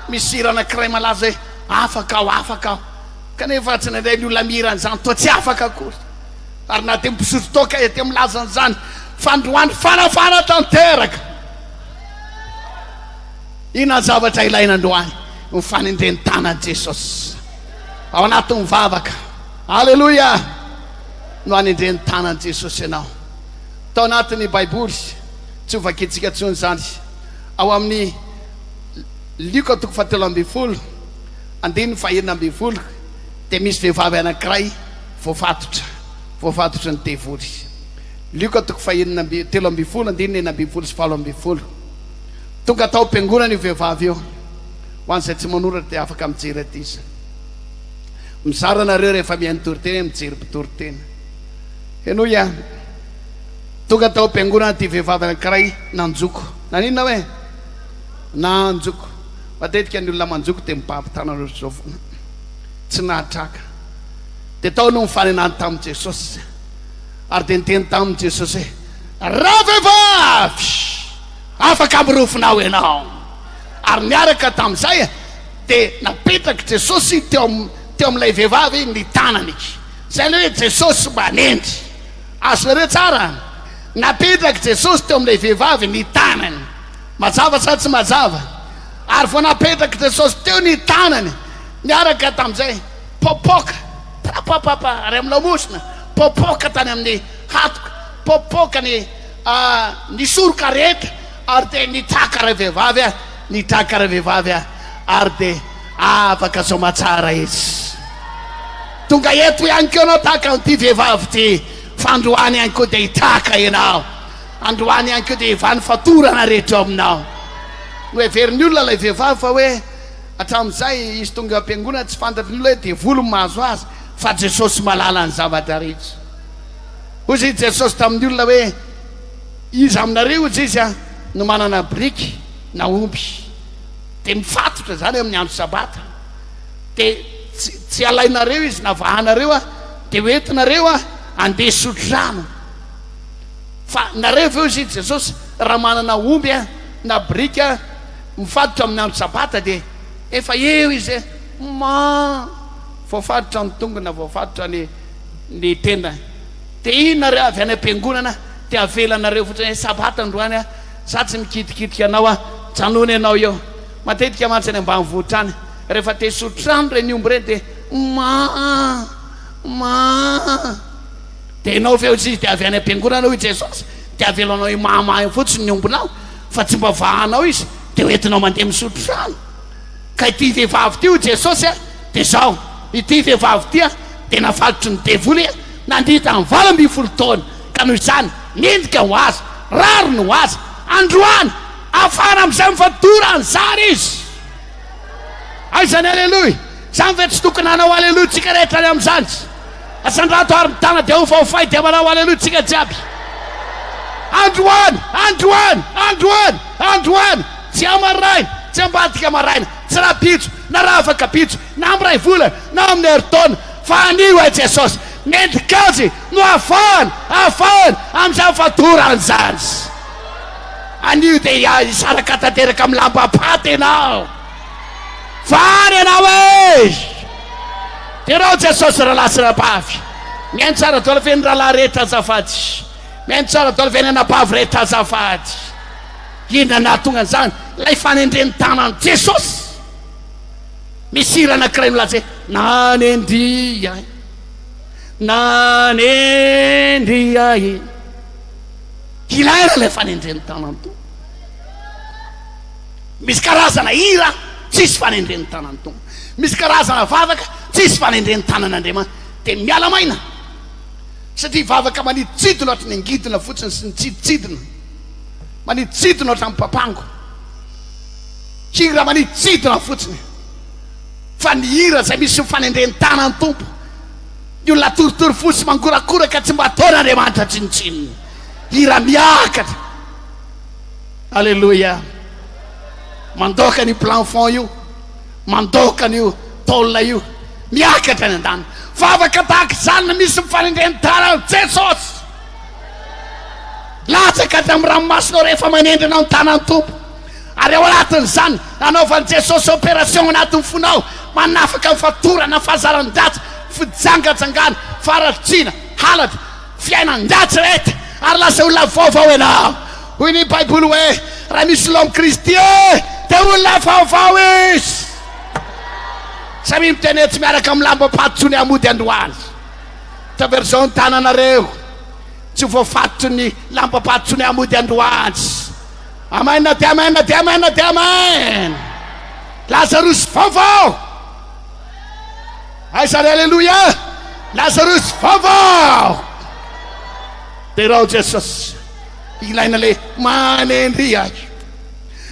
Misy hira anankiray malaza hoe afaka aho, afaka aho. Kanefa tsy indraindray ny olona mihira an'izany toa tsy afaka akory. Ary na dia mpisotro toaka aza dia milaza an'izany fa androany fanafana tanteraka. Inona ny zavatra ilaina androany? Ny fanendren'ny tanan'i Jesosy. Ao anatin'ny vavaka. Aleloia! No anendren'ny tanan'i Jesosy ianao. Tao anatin'ny Baiboly, tsy ho vakintsika intsony izany, ao amin'ny Lioka toko fahatelo ambin'ny folo, andininy fahenina ambin'ny folo, dia misy vehivavy anankiray voafatotra, voafatotry ny devoly. Lioka toko fahenina amby, 13, andininy 16 sy 18. Tonga tao am-piangonana io vehivavy io. Ho an'izay tsy manoratra dia afaka mijery aty izy. Mizara nareo rehefa mihaino toriteny, mijery mpitoriteny. Henoy a! Tonga tao am-piangonana ity vehivavy anankiray nanjoko. Naninona hoe? Nanjoko. Matetika ny olona manjoko dia mibaby tanana ohatr'izao foana. Tsy nahatraka. Dia tao no nifanenany tamin'i Jesosy. Ary dia niteny tamin'i Jesosy hoe, Ravehivavy! Afaka amin'ny rofinao ianao. Ary niaraka tamin'izay dia napetrak'i Jesosy teo teo amin'ilay vehivavy ny tanany. Izay ilay hoe Jesosy manendry. Azonareo tsara? Napetrak'i Jesosy teo amin'ilay vehivavy ny tanany. Mazava sa tsy mazava? Ary vao napetrak'i Jesosy teo ny tanany, niaraka tamin'izay, popoka, papapapa, ary amin'ny lamosina, popoka tany amin'ny hatoka, popoka ny, ny soroka rehetra, ary dia nitraka ravehivavy, nitraka ravehivavy, ary dia afaka soamatsara izy. Tonga eto ihany koa ianao tahaka an'ity vehivavy ity, fa androany ihany koa dia hitraka ianao. Androany ihany koa dia hivaha ny fatorana rehetra eo aminao. Noheverin'ny olona ilay vehivavy fa hoe. Hatramin'izay izy tonga eo am-piangonana tsy fantatry ny olona hoe devoly no mahazo azy fa Jesosy mahalala ny zavatra rehetra. Hoy izy Jesosy tamin'ny olona hoe iza aminareo hoy izy no manana biriky na omby dia mifatotra izany amin'ny andro sabata dia tsy tsy alainareo izy na vahanareo dia hoentinareo andeha hisotro rano. Fa nareo ve hoy izy Jesosy raha manana omby na biriky mifatotra amin'ny andro sabata dia efa eo izy e ma voafatotra ny tongony na voafatotra ny ny tendany dia iny nareo avy any am-piangonana dia avelanareo fotsiny hoe sabata androany a za tsy mikitikitika anao a janona ianao eo. Matetika mantsy any ambanivohitra any rehefa te hisotro rano ireny omby ireny dia ma ma dia ianao ve hoy izy dia avy any am-piangonana hoy Jesosy dia avelanao himahamaha eo fotsiny ny ombinao fa tsy mba vahanao izy dia hoentinao mandeha misotro rano. Ka ity vehivavy ity hoy Jesosy a, dia izao, ity vehivavy ity a, dia navalotry ny devoly a, nandritra ny 18 taona, ka noho izany, mendrika ho azy, rariny ho azy, androany, afahana amin'izay mifatorany izany izy. Aiza ny aleloia? Izany ve tsy tokony hanao aleloia tsika rehetra any amin'izany? Asandrato ary ny tana dia hofaofay dia manao aleloia tsika jiaby. Androany, androany, androany, androany, tsy amaraina, tsy ambadika maraina, tsy rahampitso, na rahafakapitso, na amin'iray volana, na amin'ny herintaona, fa anio e Jesosy, mendrika Azy no hafahana, hafahana amin'izany fatorana izany. Anio dia hisaraka tanteraka amin'ny lambam-paty ianao. Faly ianao e! Derao Jesosy rahalahy sy rahavavy. Mihaino tsara daholo ve ny rahalahy rehetra azafady? Mihaino tsara daholo ve ny anabavy rehetra azafady? Inona nahatonga an'izany? Ilay fanendren'ny tanan'i Jesosy. Misy hira anankiray milaza hoe nanendry ahy, nanendry ahy. Ilaina ilay fanendren'ny tanan'ny Tompo. Misy karazana hira tsisy fanendren'ny tanan'ny Tompo. Misy karazana vavaka tsisy fanendren'ny tanan'Andriamanitra. Dia miala maina. Satria vavaka maniditsidina ohatry ny angidina fotsiny sy nitsiditsidina. Maniditsidina ohatran'ny papango. Hira maniditsidina fotsiny. Fa ny hira izay misy ny fanendren'ny tanan'ny Tompo. Ny olona torotoro fo sy mangorakoraka tsy mba ataon'Andriamanitra tsinontsinona. Hira miakatra. Aleloia! Mandoaka an'io planfond io, mandoaka an'io tôle io, miakatra any an-danitra. Vavaka tahaka izany no misy ny fanendren-tanan'i Jesosy. Latsaka hatramin'ny ranomasonao rehefa manendry anao ny tanan'ny Tompo. Ary ao anatin'izany, anaovan'i Jesosy opération ao anatin'ny fonao, manafaka ny fatorana, fahazaran-dratsy, fijangajangana, faharatsiana, halatra, fiainan-dratsy rehetra, ary lasa olona vaovao ianao. Hoy ny Baiboly hoe, Raha misy olona ao amin'i Kristy, dia olona vaovao izy. Samia miteny hoe, Tsy miaraka amin'ny lambam-paty intsony aho mody androany. Taverizao ny tananareo. Tsy ho voafatotry ny lambam-paty intsony aho mody androany. Amen dia amen dia amen dia amen. Lazarosy vaovao. Aiza ny aleloia? Lazarosy vaovao. Derao Jesosy. Ilaina le manendry ahy.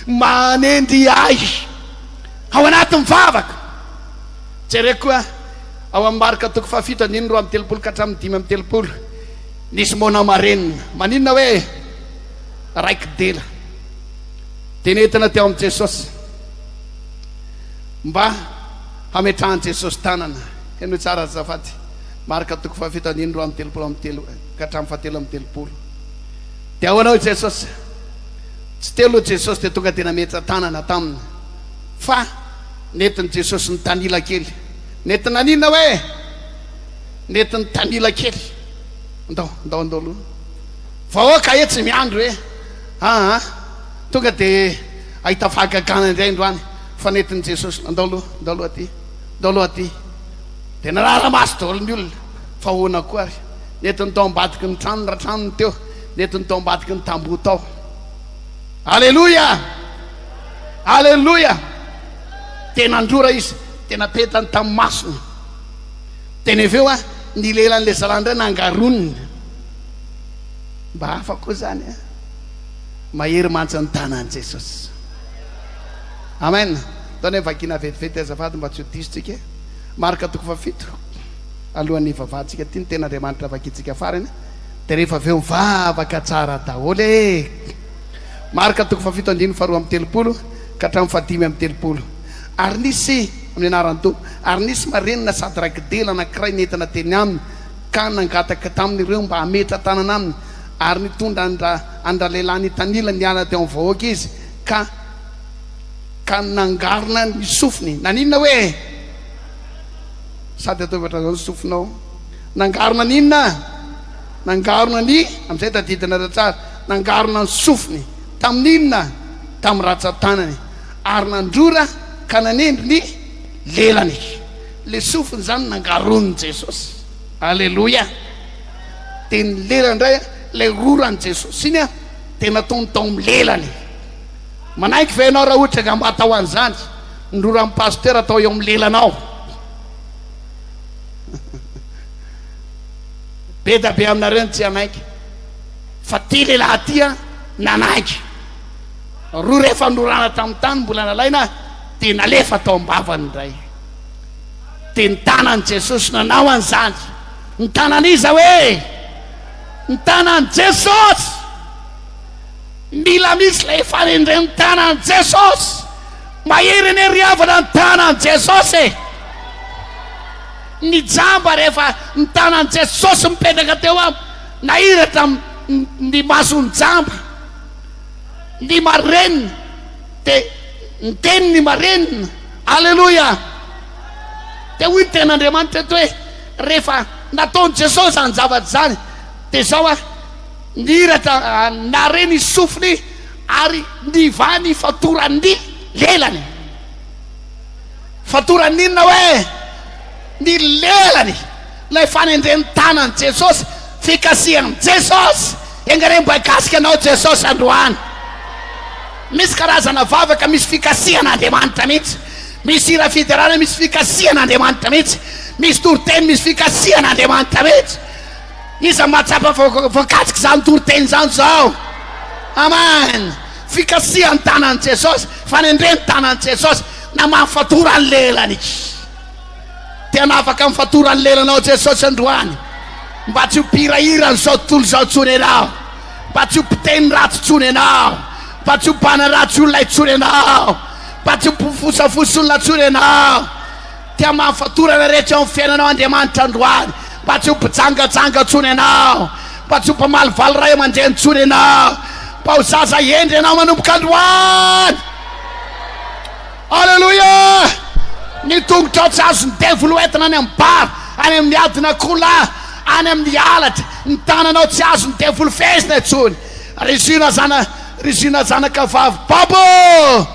Manendry ahy. Ao anatin'ny vavaka. Jereko koa ao amin'ny Marka toko fahafito andininy 32 ka hatramin'ny 35. Nisy moana marenina. Maninona hoe raiki-dela. Dia nentina teo amin'i Jesosy mba hametrahan'i Jesosy tanana. Henoy tsara azafady. Marka toko fahafito andininy 33 ka hatramin'ny faha-33. Dia ahoana hoy Jesosy? Tsy teo aloha Jesosy dia tonga dia nametra-tanana taminy. Fa nentin'i Jesosy nitanila kely. Nentina naninona hoe? Nentiny nitanila kely. Andao, andao, andao aloha. Vahoaka etsy miandry hoe, aa, tonga dia hahita fahagagana indray androany. Fa nentin'i Jesosy, andao aloha, andao aloha aty, andao aloha aty. Dia narara-maso daholo ny olona. Fa ahoana koa ary? Nentiny tao ambadiky ny trano ratranony teo, nentiny tao ambadiky ny tamboho tao. Aleloia! Aleloia! Dia nandrora izy, dia napetany tamin'ny masony. Dia ny avy eo a, ny lelan'ilay zalahy indray nangaroniny. Mba hafa koa izany a. Mahery mantsy ny tanan'i Jesosy. Amen. Ndao anie vakiana vetivety azafady mba tsy ho diso tsika e. Marka toko fahafito, alohan'ny hivavahantsika ity ny tenin'Andriamanitra vakintsika farany dia rehefa avy eo mivavaka tsara daholo e. Marka toko fahafito andininy faharoa amby 30 ka hatramin'ny fahadimy amby 30. Ary nisy, amin'ny anaran'ny Tompo, ary nisy marenina sady raiki-dela anankiray nentina teny aminy ka nangataka tamin'ireo mba hametra-tanana aminy, ary nitondra an-dralehilahy nitanila niala teo amin'ny vahoaka izy ka ka nangarona ny sofiny. Naninona hoe? Sady ataovy ohatran'izao ny sofinao. Nangarona ny inona? Nangarona ny, amin'izay tadidinareo tsara, nangarona ny sofiny. Tamin'ny inona? Tamin'ny ratsan-tanany. Ary nandrora ka nanendry ny lelany. Ilay sofiny izany nangaronin'i Jesosy. Aleloia! Dia ny lelany indray, ilay roran'i Jesosy iny, dia nataony tao amin'ny lelany. Manaiky ve ianao raha ohatra ka mba atao an'izany? Ny roran'ny pasteur atao eo amin'ny lelanao. Be da be aminareo ny tsy hanaiky. Fa ty lehilahy ty an, nanaiky. Rora efa norana tamin'ny tany mbola nalaina dia nalefa tao am-bavany indray. Dia ny tanan'i Jesosy nanao an'izany. Ny tanan'iza hoe? Ny tanan'i Jesosy. Mila misy ilay fanendren'ny tanan'i Jesosy. Mahery anie ry havana ny tanan'i Jesosy e. Ny jamba rehefa ny tanan'i Jesosy mipetraka teo aminy, nahiratra ny mason'ny jamba. Ny marenina dia niteny ny marenina. Aleloia. Dia hoy ny tenin'Andriamanitra eto hoe rehefa nataon'i Jesosy izany zavatra izany dia izao a, nihiratra nare ny sofiny ary nivaha ny fatoran'ny lelany. Fatoran'ny inona hoe? Ny lelany. Ilay fanendren'ny tanan'i Jesosy, fikasihan'i Jesosy. Enga anie mba hikasika anao Jesosy androany. Misy karazana vavaka misy fikasihan'Andriamanitra mihitsy. Misy hira fiderana misy fikasihan'Andriamanitra mihitsy. Misy toriteny misy fikasihan'Andriamanitra mihitsy. Iza mahatsapa fa voakasika izany toriteny izany izao? Amen. Fikasihan'ny tanan'i Jesosy, fanendren'ny tanan'i Jesosy, namaha fatoran'ny lelany. Te hanafaka amin'ny fatoran'ny lelanao Jesosy androany. Mba tsy ho mpihirahira an'izao tontolo izao intsony ianao. Mba tsy ho mpiteny ratsy intsony ianao. Mba tsy ho mpanaratsy olona intsony ianao. Mba tsy ho mpifosafosa olona intsony ianao. Te hamaha fatorana rehetra eo amin'ny fiainanao Andriamanitra androany. Mba tsy ho mpijangajanga intsony ianao. Mba tsy ho mpamalivaly ray aman-dreny intsony ianao. Mba ho zaza hendry ianao manomboka androany. Aleloia! Ny tongotrao tsy azon'ny devoly ho entina any amin'ny bar, any amin'ny adin'akoholahy, any amin'ny halatra. Ny tananao tsy azon'ny devoly fehezina intsony. Ry Ziona zana, ry Ziona zanaka vavy babo!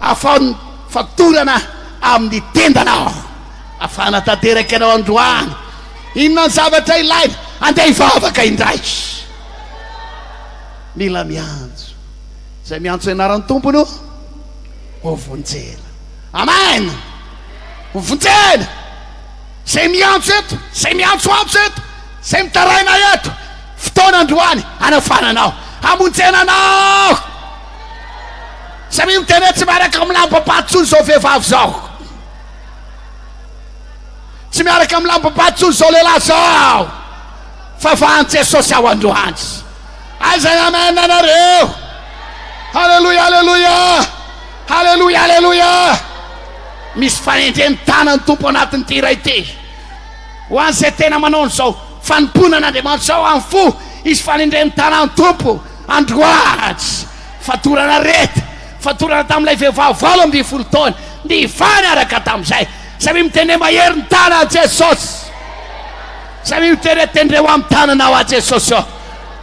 Afaho ny fatorana amin'ny tendanao. Afahana tanteraka ianao androany. Inona ny zavatra ilaina? Andeha hivavaka indray. Mila miantso. Izay miantso anaran'ny Tompo no ho vonjena. Amen! Ho vonjena. Izay miantso eto, izay miantsoantso eto, izay mitaraina eto, fotoana androany hanafana anao, hamonjena anao. Samia miteny hoe tsy miaraka amin'ny lambam-paty intsony izao vehivavy izao. Tsy miaraka amin'ny lambam-paty intsony izao lehilahy izao. Fa vahan'i Jesosy aho androany. Aiza ny amen anareo? Haleloia, haleloia, haleloia, haleloia. Misy fanendren'ny tanan'ny Tompo anatin'ity iray ity. Ho an'izay tena manao an'izao fanompoana an'Andriamanitra izao amin'ny fo, hisy fanendren'ny tanan'ny Tompo androany. Fatorana aretina, fatorana tamin'ilay vehivavy 18 taona, nivaha niaraka tamin'izay. Samia miteny hoe mahery ny tanan'i Jesosy. Samia miteny hoe tendreo amin'ny tananao aho Jesosy ô.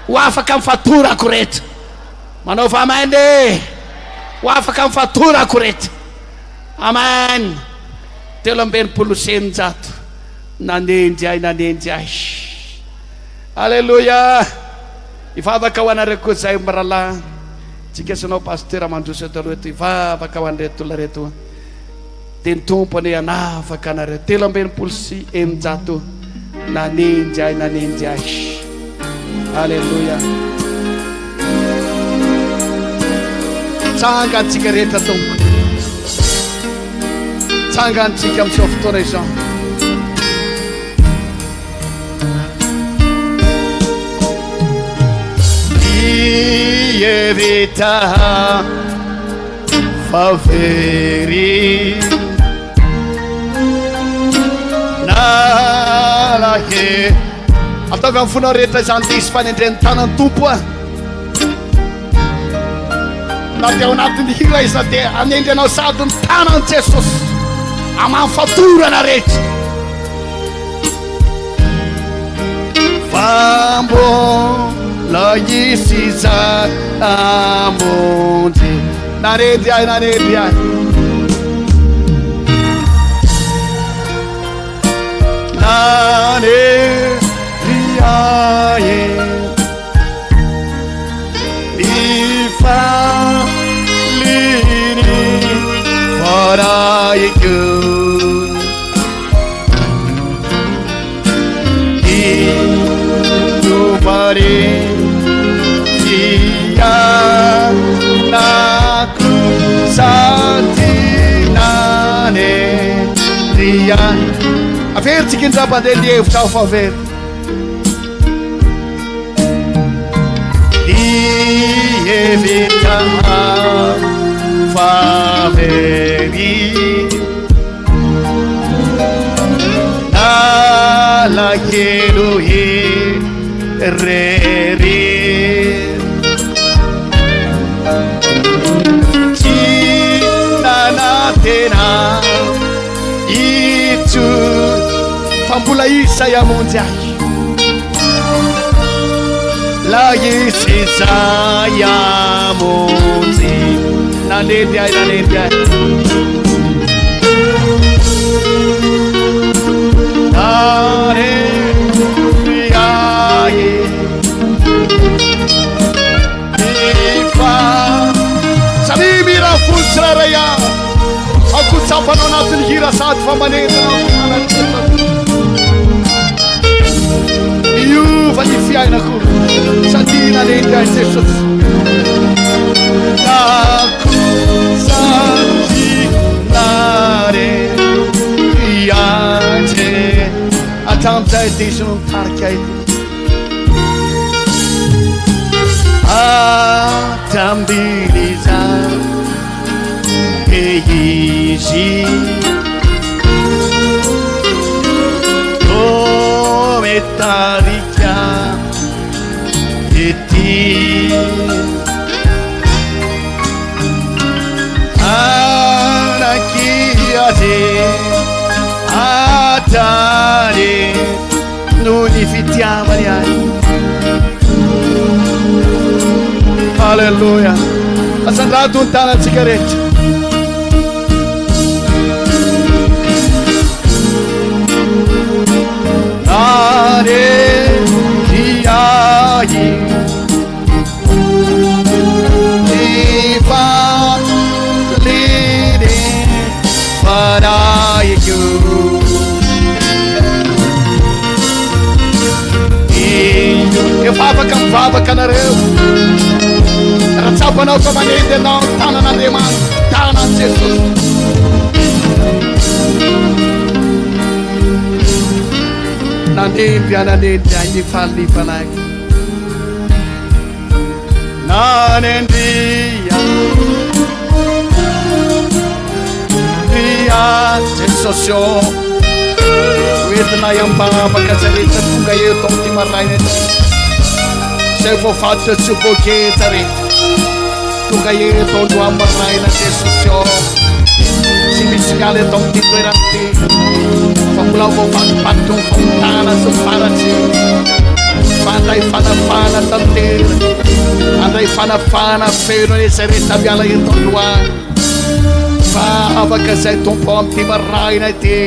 Ho afaka amin'ny fatorako rehetra. Manaova amen e. Ho afaka amin'ny fatorako rehetra. Amen. 663 nanendry ahy, nanendry ahy. Aleloia. Hivavaka ho anareo koa zahay mirahalahy. Tsika sy anao pasteur mandroso eto aloha eto hivavaka ho an'ireto olona ireto. Dia ny Tompo anie hanafaka anareo. 663 nanenjy ahy, nanenjy ahy. Aleloia. Tsangantsika rehetra tompoko. Tsangantsika amin'izao fotoana izao. Hevitra fa very nalahelo. Ataovy amin'ny fonao rehetra izany diso fanendren'ny tanan'ny Tompo a. Na dia ao anatin'ny hira iza dia hanendry anao sady ny tanan'i Jesosy aman'ny fatorana rehetra. Fa mbola hisy izay hamonjy. Nanendry ahy, nanendry ahy. Nanendry ahy. Ifaliny farahiko. Ito fianako sady nanendry ahy. Averintsika indray mpandeha ny hevitra ao fa very. Hevitra fa very. Nalahelo irery. Tsy nanantena intsony fa mbola izy izay hamonjy ahy. Lay izy izay hamonjy. Nanendy ahy, nanendy ahy. Nanendy ahy. Efa samia mihira folo tsirairay avy. Aoka ho tsapanao anatin'ny hira sady fa manentana anao. Miova ny fiainako satria nanendy ahy Jesosy. Nako satria nanendy ahy. Hatramin'izay dia izy no nitarika ahy. Hatramin'izay dia izy no mitarika ety. Anaky azy hatrany. Noho ny fitiavany ahy. Alléluia. Asandrato ny tanantsika rehetra. Nanendry ahy ny faliny fanahiko. Efa afaka mivavaka nareo. Raha tsapanao fa manendy anao ny tanan'Andriamanitra, tanan'i Jesosy. Nanendry ahy, nanendry ahy, nifaly ny fanahiko. Nanendry ahy Jesosy ô, hoentinay am-bavaka izay rehetra tonga eto amin'ity maraina ity, izay voafatotra tsy ho voageja rehetra tonga eto androany maraina Jesosy ô, tsy misy miala eto amin'ity toerana ity fa mbola voafatopatotra ny fahotana sy ny faharatsiana. Fa handray fanafahana tanteraka, handray fanafahana feno anie izay rehetra miala eto androany. Fa afaka izay Tompo ao amin'ity maraina ity.